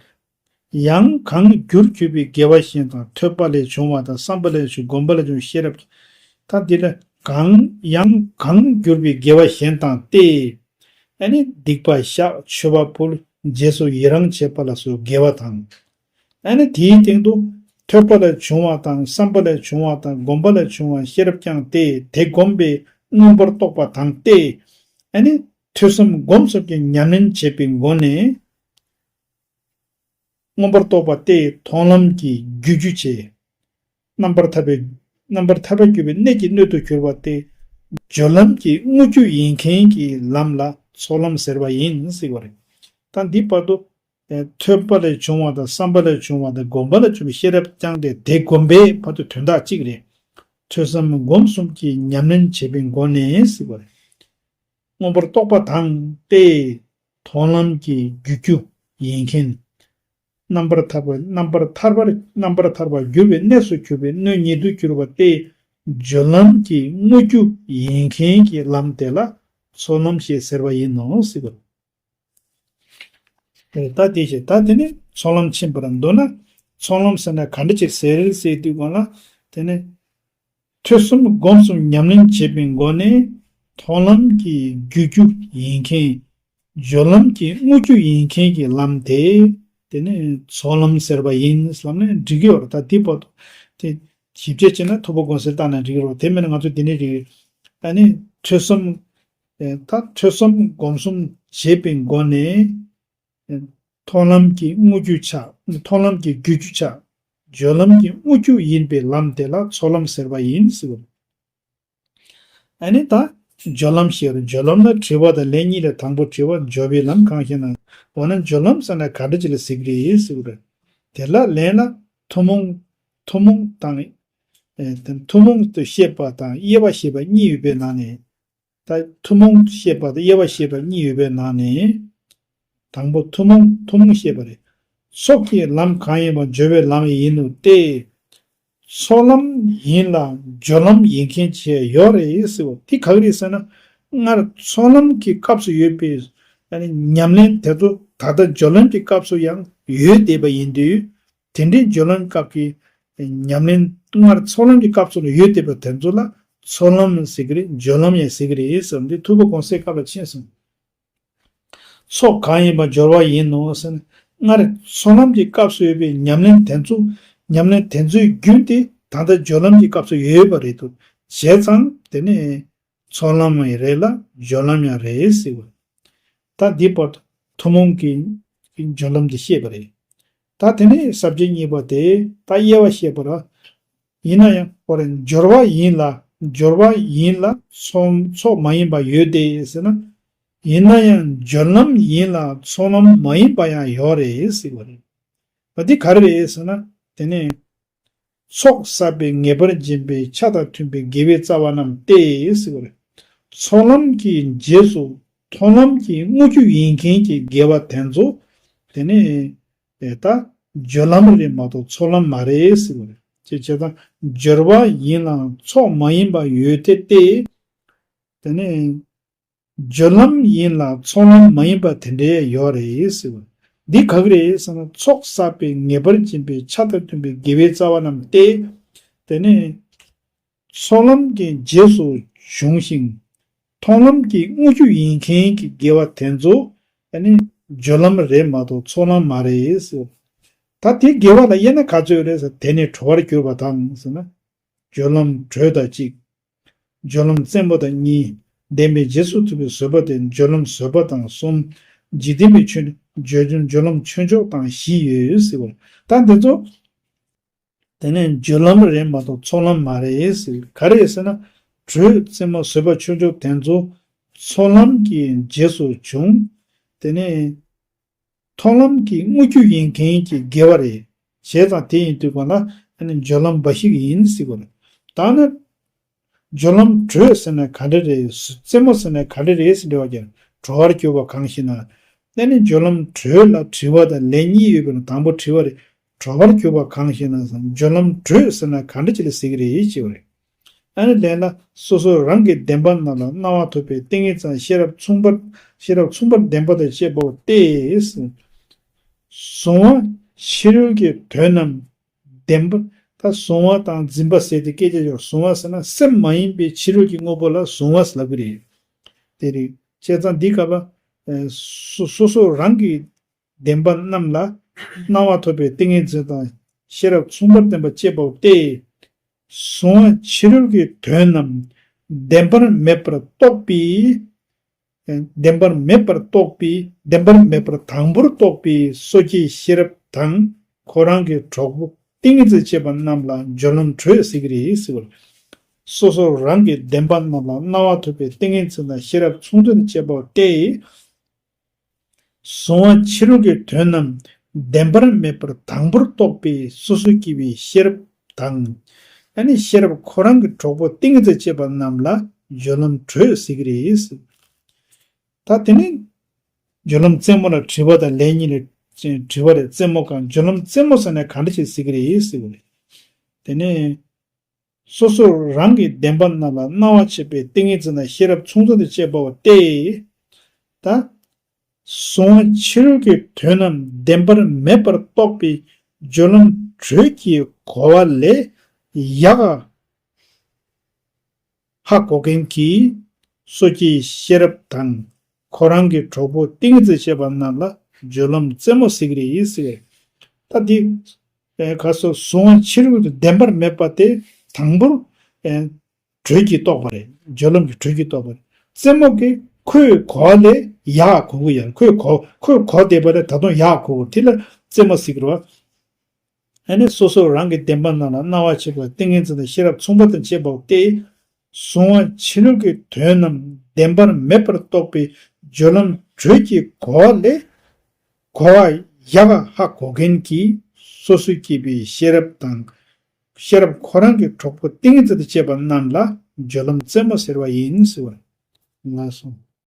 ཡང་གང་བསྒྱུར་གྱུར་པའི་དགེ་བ་གཞན་དང་། ཐོས་པ་ལས་བྱུང་བ་དང་། བསམ་པ་ལས་བྱུང་། སྒོམ་པ་ལས་བྱུང་། ཤེས་རབ་ཀྱང་། ད་འདི་ལ་གང་ཡང་གང་བསྒྱུར་པའི་དགེ་བ་གཞན་དང་སྟེ། ཨ་ནི་སྡིག་པ་བཤགས། མཆོད་པ་ཕུལ། རྗེས་སུ་ཡི་རང་བྱེད་པ་ལ་སོགས་དགེ་བ་དང་། ཨ་ནི་དེའི་སྟེང་དུ་ཐོས་པ་ལས་བྱུང་བ་དང་། བསམ་པ་ལས་བྱུང་བ་དང་། སྒོམ་པ་ལས་བྱུང་བ། ཤེས་རབ་ཀྱང་སྟེ། དེ་བསྒོམས་པས་མངོན་པར་རྟོགས་པ་དང་སྟེ། ཨ་ནི་ཐོས་བསམ་སྒོམ་གསུམ་གྱི་ཉམས་ལེན་བྱེད་པའི་སྒོ་ནས། མངོན་པར་རྟོགས་པ་སྟེ། མཐོང་ལམ་གྱི་རྒྱུ་རྒྱུ་བྱས། རྣམ་པར་ཐར་པའི་རྣམ་པར་ཐར་པར་གྱུར་པའི་གནད་ཀྱི་སྣོད་དུ་གྱུར་པ་སྟེ། སྦྱོར་ལམ་གྱི་དངོས་རྒྱུ་ཡིན་མཁན་གྱི་ལམ་ལ་ཚོགས་ལམ་ཟེར་བ་ཡིན་ཟེར་བ་རེད། ད་འདི་བར་དུ། ཨེ། ཐོས་པ་ལས་བྱུང་བ་དང་། བསམ་པ་ལས་བྱུང་བ་དང་། སྒོམ་པ་ལས་བྱུང་བའི་ཤེས་རབ་ཀྱང་སྟེ། དེ་བསྒོམས་པས་བར་དུ་དོན་དག་གཅིག་རེད། ཐོས་བསམ་སྒོམ་གསུམ་གྱི་ཉམས་ལེན་བྱེད་པའི་སྒོ་ནས་ཟེར་བ་རེད། མངོན་པར་རྟོགས་པ་དང་སྟེ། མཐོང་ལམ་གྱི་རྒྱུ་རྒྱུ་ཡིན་མཁན། རྣམ་པར་ཐར་པ་རྣམ་པར་ཐར་པར་རྣམ་པར་ཐར་པར་གྱུར་པའི་གནས་སུ་གྱུར་པའི་སྣོད་ཉིད་དུ་གྱུར་པ་སྟེ། སྦྱོར་ལམ་གྱི་དངོས་རྒྱུ་ཡིན་མཁན་གྱི་ལམ་དེ་ལ་ཚོགས་ལམ་ཞེས་ཟེར་བ་ཡིན་ནོ་ཟེར་བ། ད་དེ་བྱས། ད་དེ་ནི་ཚོགས་ལམ་ཕྱིན་པར་འདོད་ན། ཚོགས་ལམ་ཟེར་ན་ག་འདྲ་ཅིག་ཟེར་ཟེར་དུས་སྒང་ལ། དེ་ནི་ཐོས་བསམ་སྒོམ་གསུམ་ཉམས་ལེན་བྱེད་པའི་སྒོ་ནས། མཐོང་ལམ་གྱི་རྒྱུ་རྒྱུ་ཡིན་མཁན། སྦྱོར་ལམ་གྱི་དངོས་རྒྱུ་ཡིན་མཁན་གྱི་ལམ་དེ། དེ་ནི་ཚོགས་ལམ་ཟེར་བ་ཡིན་ལབ་ན་འགྲིག་གི་ཡོད་རེད། ད་འདི་བར་དུ་དེ་ཞིབ་དཔྱད་བྱས་ན་ཐུབ་པ་གོང་གསལ་བཏང་ན་འགྲིག་གི་རེད། དེ་མིན་ན་ང་ཚོ་འདི་ནས་འགྲིག་གི་རེད། ཨ་ནི་ཐོས་བསམ། ཨེ། ད་ཐོས་བསམ་སྒོམ་གསུམ་བྱེད་པའི་སྒོ་ནས། མཐོང་ལམ་གྱི་དངོས་རྒྱུ་ཆགས། མཐོང་ལམ་གྱི་རྒྱུ་རྒྱུ་ཆགས། སྦྱོར་ལམ་གྱི་དངོས་རྒྱུ་ཡིན་པའི་ལམ་དེ་ལ་ཚོགས་ལམ་ཟེར་བ་ཡིན་ཟེར་བ། ཨ་ནི་ད་སྦྱོར་ལམ་ཞེས་པ་རེད། སྦྱོར་ལམ་ལ་དྲི་བ་དང་ལན་གཉིས་ལས། དང་པོ་དྲི་བ། སྦྱོར་བའི་ལམ་གང་ཞེ་ན། འོ་ན་སྦྱོར་ལམ་ཟེར་ན་ག་འདྲ་ཅིག་ལ་ཟེར་གྱི་རེད་ཟེར་བ་རེད། དེ་ལ་ལན་ལ་ཐུན་མོང་ཐུན་མོང་དང་། ཨེ་ཐུན་མོང་དུ་བཤད་པ་དང་དབྱེ་བ་བཤད་པ་གཉིས་ཡོད་པའི་ནང་ནས། ད་ཐུན་མོང་བཤད་པ་དང་དབྱེ་བ་བཤད་པ་གཉིས་ཡོད་པའི་ནང་ནས། དང་པོ་ཐུན་མོང་ཐུན་མོང་བཤད་པ་རེད། ཚོགས་ཀྱི་ལམ་གང་ཡིན་པ་སྦྱོར་བའི་ལམ་ཡིན་ནོ་སྟེ། ཚོགས་ལམ་ཡིན་ལ་སྦྱོར་ལམ་ཡིན་མཁན་བྱས་ཡོད་རེད་ཟེར་བ་དེ་ག་གི་རེད་ཟེར་ན། སྔར་ཚོགས་ལམ་གྱི་སྐབས་སུ་ཡོད་པའི་ཨ་ནི་ཉམས་ལེན་དེ་ཚོ་ད་ལྟ་སྦྱོར་ལམ་གྱི་སྐབས་སུ་ཡང་ཡོད་བསྡད་པ་ཡིན་དུས། དེ་འདྲའི་སྦྱོར་ལམ་སྐབས་ཀྱི་ཉམས་ལེན། སྔར་ཚོགས་ལམ་གྱི་སྐབས་སུ་ལ་ཡོད་བསྡད་པ་དེ་ཚོ་ལ་ཚོགས་ལམ་ཟེར་གྱི་རེད། སྦྱོར་ལམ་ཡང་ཟེར་གྱི་རེད་ཟེར་བ་འདི་ཐུབ་པ་གོང་གསལ་སྐབས་ལ་མཁྱེན་སོང་། ཚོགས་གང་ཡིན་པ་སྦྱོར་བ་ཡིན་ནོ་ཟེར་ན། སྔར་ཚོགས་ལམ་གྱི་སྐབས་སུ་ཡོད་པའི་ཉམས་ལེན་དེ་ཚོ། ཉམས་ལེན་དེ་ཚོའི་རྒྱུན་དེ་ད་ལྟ་སྦྱོར་ལམ་གྱི་སྐབས་སུ་ཡོད་པ་རེད་འདུག་བྱས་ཙང་དེ་ནི་ཚོགས་ལམ་ཡང་རེད་ལ་སྦྱོར་ལམ་ཡང་རེད་ཟེར་བ། ད་འདི་བར་དུ་ཐུན་མོང་གི་སྦྱོར་ལམ་དེ་བཤད་པ་རེད། ད་དེ་ནས་ས་བཅད་གཉིས་པ་དེ་ད་དབྱེ་བ་བཤད་པ་རེད། ཡིན་ན་ཡང་ཁོ་རེ་སྦྱོར་བ་ཡིན་ལ་སྦྱོར་བ་ཡིན་ལ་ཚོགས་ཚོགས་མ་ཡིན་པ་ཡོད་དེ་ཟེར་ན། ཡིན་ན་ཡང་སྦྱོར་ལམ་ཡིན་ལ་ཚོགས་ལམ་མ་ཡིན་པ་ཡང་ཡོད་རེད་ཟེར་བ་རེད། འདི་ག་རེ་རེད་ཟེར་ན། དེ་ནས་ཚོགས་བསགས་པའི་ངེས་པར་འབྱིན་པའི་ཆ་དང་མཐུན་པའི་དགེ་བའི་རྩ་བ་རྣམས་ཏེ་ཟེར་བ་རེད། ཚོགས་ལམ་གྱི་རྗེས་སུ་མཐོང་ལམ་གྱི་དངོས་རྒྱུ་ཡིན་མཁན་གྱི་དགེ་བ་དེ་ཚོ་དེ་ནས་ད་སྦྱོར་ལམ་རེད་མ་གཏོགས་ཚོགས་ལམ་མ་རེད་ཟེར་བ་རེད། ཅེས་བྱས་ཙང་སྦྱོར་བ་ཡིན་ལ་ཚོགས་མ་ཡིན་པ་ཡོད་དེ་སྟེ། དེ་ནས་སྦྱོར་ལམ་ཡིན་ལ་ཚོགས་ལམ་མ་ཡིན་པ་དེ་འདྲའི་ཡོད་རེད་ཟེར་བ། འདི་ག་གི་རེད་ཟེར་ན། ཚོགས་བསགས་པའི་ངེས་པར་འབྱིན་པའི་ཆ་དང་མཐུན་པའི་དགེ་བའི་རྩ་བ་རྣམས་ཏེ། དེ་ནས་ཚོགས་ལམ་གྱི་རྗེས་སུ་འབྱུང་ཞིང་མཐོང་ལམ་གྱི་དངོས་རྒྱུ་ཡིན་མཁན་གྱི་དགེ་བ་དེ་ཚོ་ཨ་ནི་སྦྱོར་ལམ་རེད་མ་གཏོགས་ཚོགས་ལམ་མ་རེད་ཟེར་བ། ད་དེ་དགེ་བ་ལ་དབྱེ་ན་ག་ཚོད་རེད་ཟེར། དེ་ནི་གྲོལ་བར་གྱུར་པ་དང་ཟེར་ན། སྦྱོར་ལམ་དྲོད་དང་གཅིག་སྦྱོར་ལམ་རྩེ་མོ་དང་གཉིས། ལྡན་པའི་རྗེས་སུ་མཐུན་པའི་བཟོད་པ་སྟེ་སྦྱོར་ལམ་བཟོད་པ་དང་གསུམ། འཇིག་རྟེན་པའི་ཆོས། སྦྱོར་སྦྱོར་ལམ་ཆོས་མཆོག་དང་བཞི་ཡོད་ཟེར་བ། ད་འདི་ཚོ་དེ་ནས་སྦྱོར་ལམ་རེད་མ་གཏོགས་ཚོགས་ལམ་མ་རེད་ཟེར། ག་རེ་ཟེར་ན། དྲོད་རྩེ་མོ་བཟོད་པ་ཆོས་མཆོག་དེ་ཚོ་ཚོགས་ལམ་གྱི་རྗེས་སུ་འབྱུང་། དེ་ནས་མཐོང་ལམ་གྱི་དངོས་རྒྱུ་ཡིན་མཁན་གྱི་དགེ་བ་རེད། བྱས་ཙང་དེ་ཡིན་དུས་གང་ལ་ཨ་ནི་སྦྱོར་ལམ་འབའ་ཞིག་ཡིན་ཟེར་བ་རེད། ད་ནི་སྦྱོར་ལམ་དྲོད་ཟེར་ན་ག་འདྲ་རེད། རྩེ་མོ་ཟེར་ན་ག་འདྲ་རེད་ཟེར་འདྲི་བ་ཀྱང་། གྲོལ་བར་གྱུར་པ་གང་ཞེ་ན། ཨ་ནི་སྦྱོར་ལམ་དྲོད་ལ་དྲི་བ་དང་ལན་གཉིས་ཡོད་པའི་ནང་དང་པོ་དྲི་བ་རེད། གྲོལ་བར་གྱུར་པ་གང་ཞེ་ན་ཟེར། སྦྱོར་ལམ་དྲོད་ཟེར་ན་ག་འདྲ་ཅིག་ལ་ཟེར་གྱི་རེད་ཅེས་པ་རེད། ཨ་ནི་ལན་ལ་སོ་སོ་རང་གི་བདེན་པ་རྣམས་ལ་སྣང་བ་ཐོབ་པའི་ཏིང་ངེ་འཛིན་ཤེས་རབ་མཚུངས་པར་ཤེས་རབ་མཚུངས་པར་ལྡན་པ་དང་བཅས་པའོ་སྟེ། གཟུང་བ་ཕྱི་རོལ་གྱི་དོན་རྣམས་བདེན་པ། ད་གཟུང་བ་དང་འཛིན་པ་ཟེར་ཏེ་སྐད་ཆ་ཡོད། གཟུང་བ་ཟེར་ན་སེམས་མ་ཡིན་པའི་ཕྱི་རོལ་གྱི་དངོས་པོ་ལ་གཟུང་བ་ཟེར་ལབ་ཀྱི་རེད། དེ་རེད། བྱས་ཙང་འདི་སྐབས་ལ་སོ་སོ་སོ་རང་གི་བདེན་པ་རྣམས་ལ་སྣང་བ་ཐོབ་པའི་ཏིང་ངེ་འཛིན་དང་ཤེས་རབ་མཚུངས་པར་ལྡན་པ་བཅས་པའོ་སྟེ། གཟུང་བ་ཕྱི་རོལ་གྱི་དོན་རྣམས་བདེན་པར་མེད་པར་རྟོགས་པའི། བདེན་པར་མེད་པར་རྟོགས་པའི། བདེན་པར་མེད་པར་དང་པོར་རྟོགས་པའི་སོ་སྐྱེའི་ཤེས་རབ་དང་ཁོ་རང་གི་གྲོགས་པོ་ཏིང་ངེ་འཛིན་བཅས་པ་རྣམས་ལ་སྦྱོར་ལམ་དྲོད་ཟེར་གྱི་རེད་ཟེར་བ། སོ་སོ་རང་གི་བདེན་པ་རྣམས་ལ་སྣང་བ་ཐོབ་པའི་ཏིང་ངེ་འཛིན་དང་ཤེས་རབ་མཚུངས་ལྡན་དུ་བཅས་པའོ་སྟེ། གཟུང་བ་ཕྱི་རོལ་གྱི་དོན་རྣམས་བདེན་པར་མེད་པར་དང་པོར་རྟོགས་པའི་སོ་སོ་སྐྱེ་བོའི་ཤེས་རབ་དང་། ཨ་ནི་ཤེས་རབ་ཁོ་རང་གི་གྲོགས་པོ་ཏིང་ངེ་འཛིན་བཅས་པ་རྣམས་ལ་སྦྱོར་ལམ་དྲོད་ཟེར་གྱི་རེད། ད་དེ་ནི་སྦྱོར་ལམ་རྩེ་མོ་ལ་དྲི་བ་དང་ལན་གཉིས་ལས་དྲི་བ་རེད། རྩེ་མོ་གང་། སྦྱོར་ལམ་རྩེ་མོ་ཟེར་ན་ག་འདྲ་ཞིག་ཟེར་གྱི་རེད་ཟེར་བ་རེད། དེ་ནས། སོ་སོ་རང་གི་བདེན་པ་རྣམས་ལ་སྣང་བ་མཆེད་པའི་ཏིང་ངེ་འཛིན་དང་ཤེས་རབ་མཚུངས་ལྡན་དུ་བཅས་པའོ་སྟེ། ད། གཟུང་བ་ཕྱི་རོལ་གྱི་དོན་རྣམས་བདེན་པར་མེད་པར་རྟོགས་པའི་སྦྱོར་ལམ་དྲོད་ཀྱི་གོ་བ་ལས་ཡག་ཧ་གོ་མཁན་གྱི་སོ་སྐྱེའི་ཤེས་རབ་དང་ཁོ་རང་གི་གྲོགས་པོ་ཏིང་ངེ་འཛིན་བཅས་པ་རྣམས་ལ་སྦྱོར་ལམ་རྩེ་མོ་ཟེར་གྱི་རེད་ཟེར། ད་འདི། ཨེ་ག་སོ་གཟུང་བ་ཕྱི་རོལ་དུ་བདེན་པར་མེད་པ་དེ་དང་པོར་ཨེ་དྲོད་ཀྱིས་རྟོགས་པ་རེད། སྦྱོར་ལམ་གྱི་དྲོད་ཀྱིས་རྟོགས་པ་རེད། རྩེ་མོ་གི་ཁོའི་གོ་བ་ལས་ཡག་གོ་གི་ཡོད། ཁོའི་གོ་ཁོའི་གོ་བསྡད་པ་ལས་ད་དུང་ཡག་གོ་གི། དེ་ལ་རྩེ་མོ་ཟེར་གྱི་རེད་བ། ཨ་ནི་སོ་སོ་རང་གི་བདེན་པ་རྣམས་ལ་སྣང་བ་མཆེད་པ་ཏིང་ངེ་འཛིན་དང་ཤེས་རབ་མཚུངས་པ་དང་བཅས་པའོ་སྟེ། གཟུང་བ་ཕྱི་ནུབ་ཀྱི་དོན་རྣམས་བདེན་པར་མེད་པར་རྟོགས་པའི་སྦྱོར་ལམ་དྲོད་ཀྱི་གོ་བ་ལས། གོ་བ་ཡག་པ་ཧ་གོ་མཁན་གྱིས་སོ་སོས་བསྐྱེད་པའི་ཤེས་རབ་དང་། ཤེས་རབ་ཁོ་རང་གི་གྲོགས་པོ་ཏིང་ངེ་འཛིན་དང་བཅས་པ་རྣམས་ལ་སྦྱོར་ལམ་རྩེ་མོ་ཟེར་བ་ཡིན་ཟེར་བ་ལ་སོང་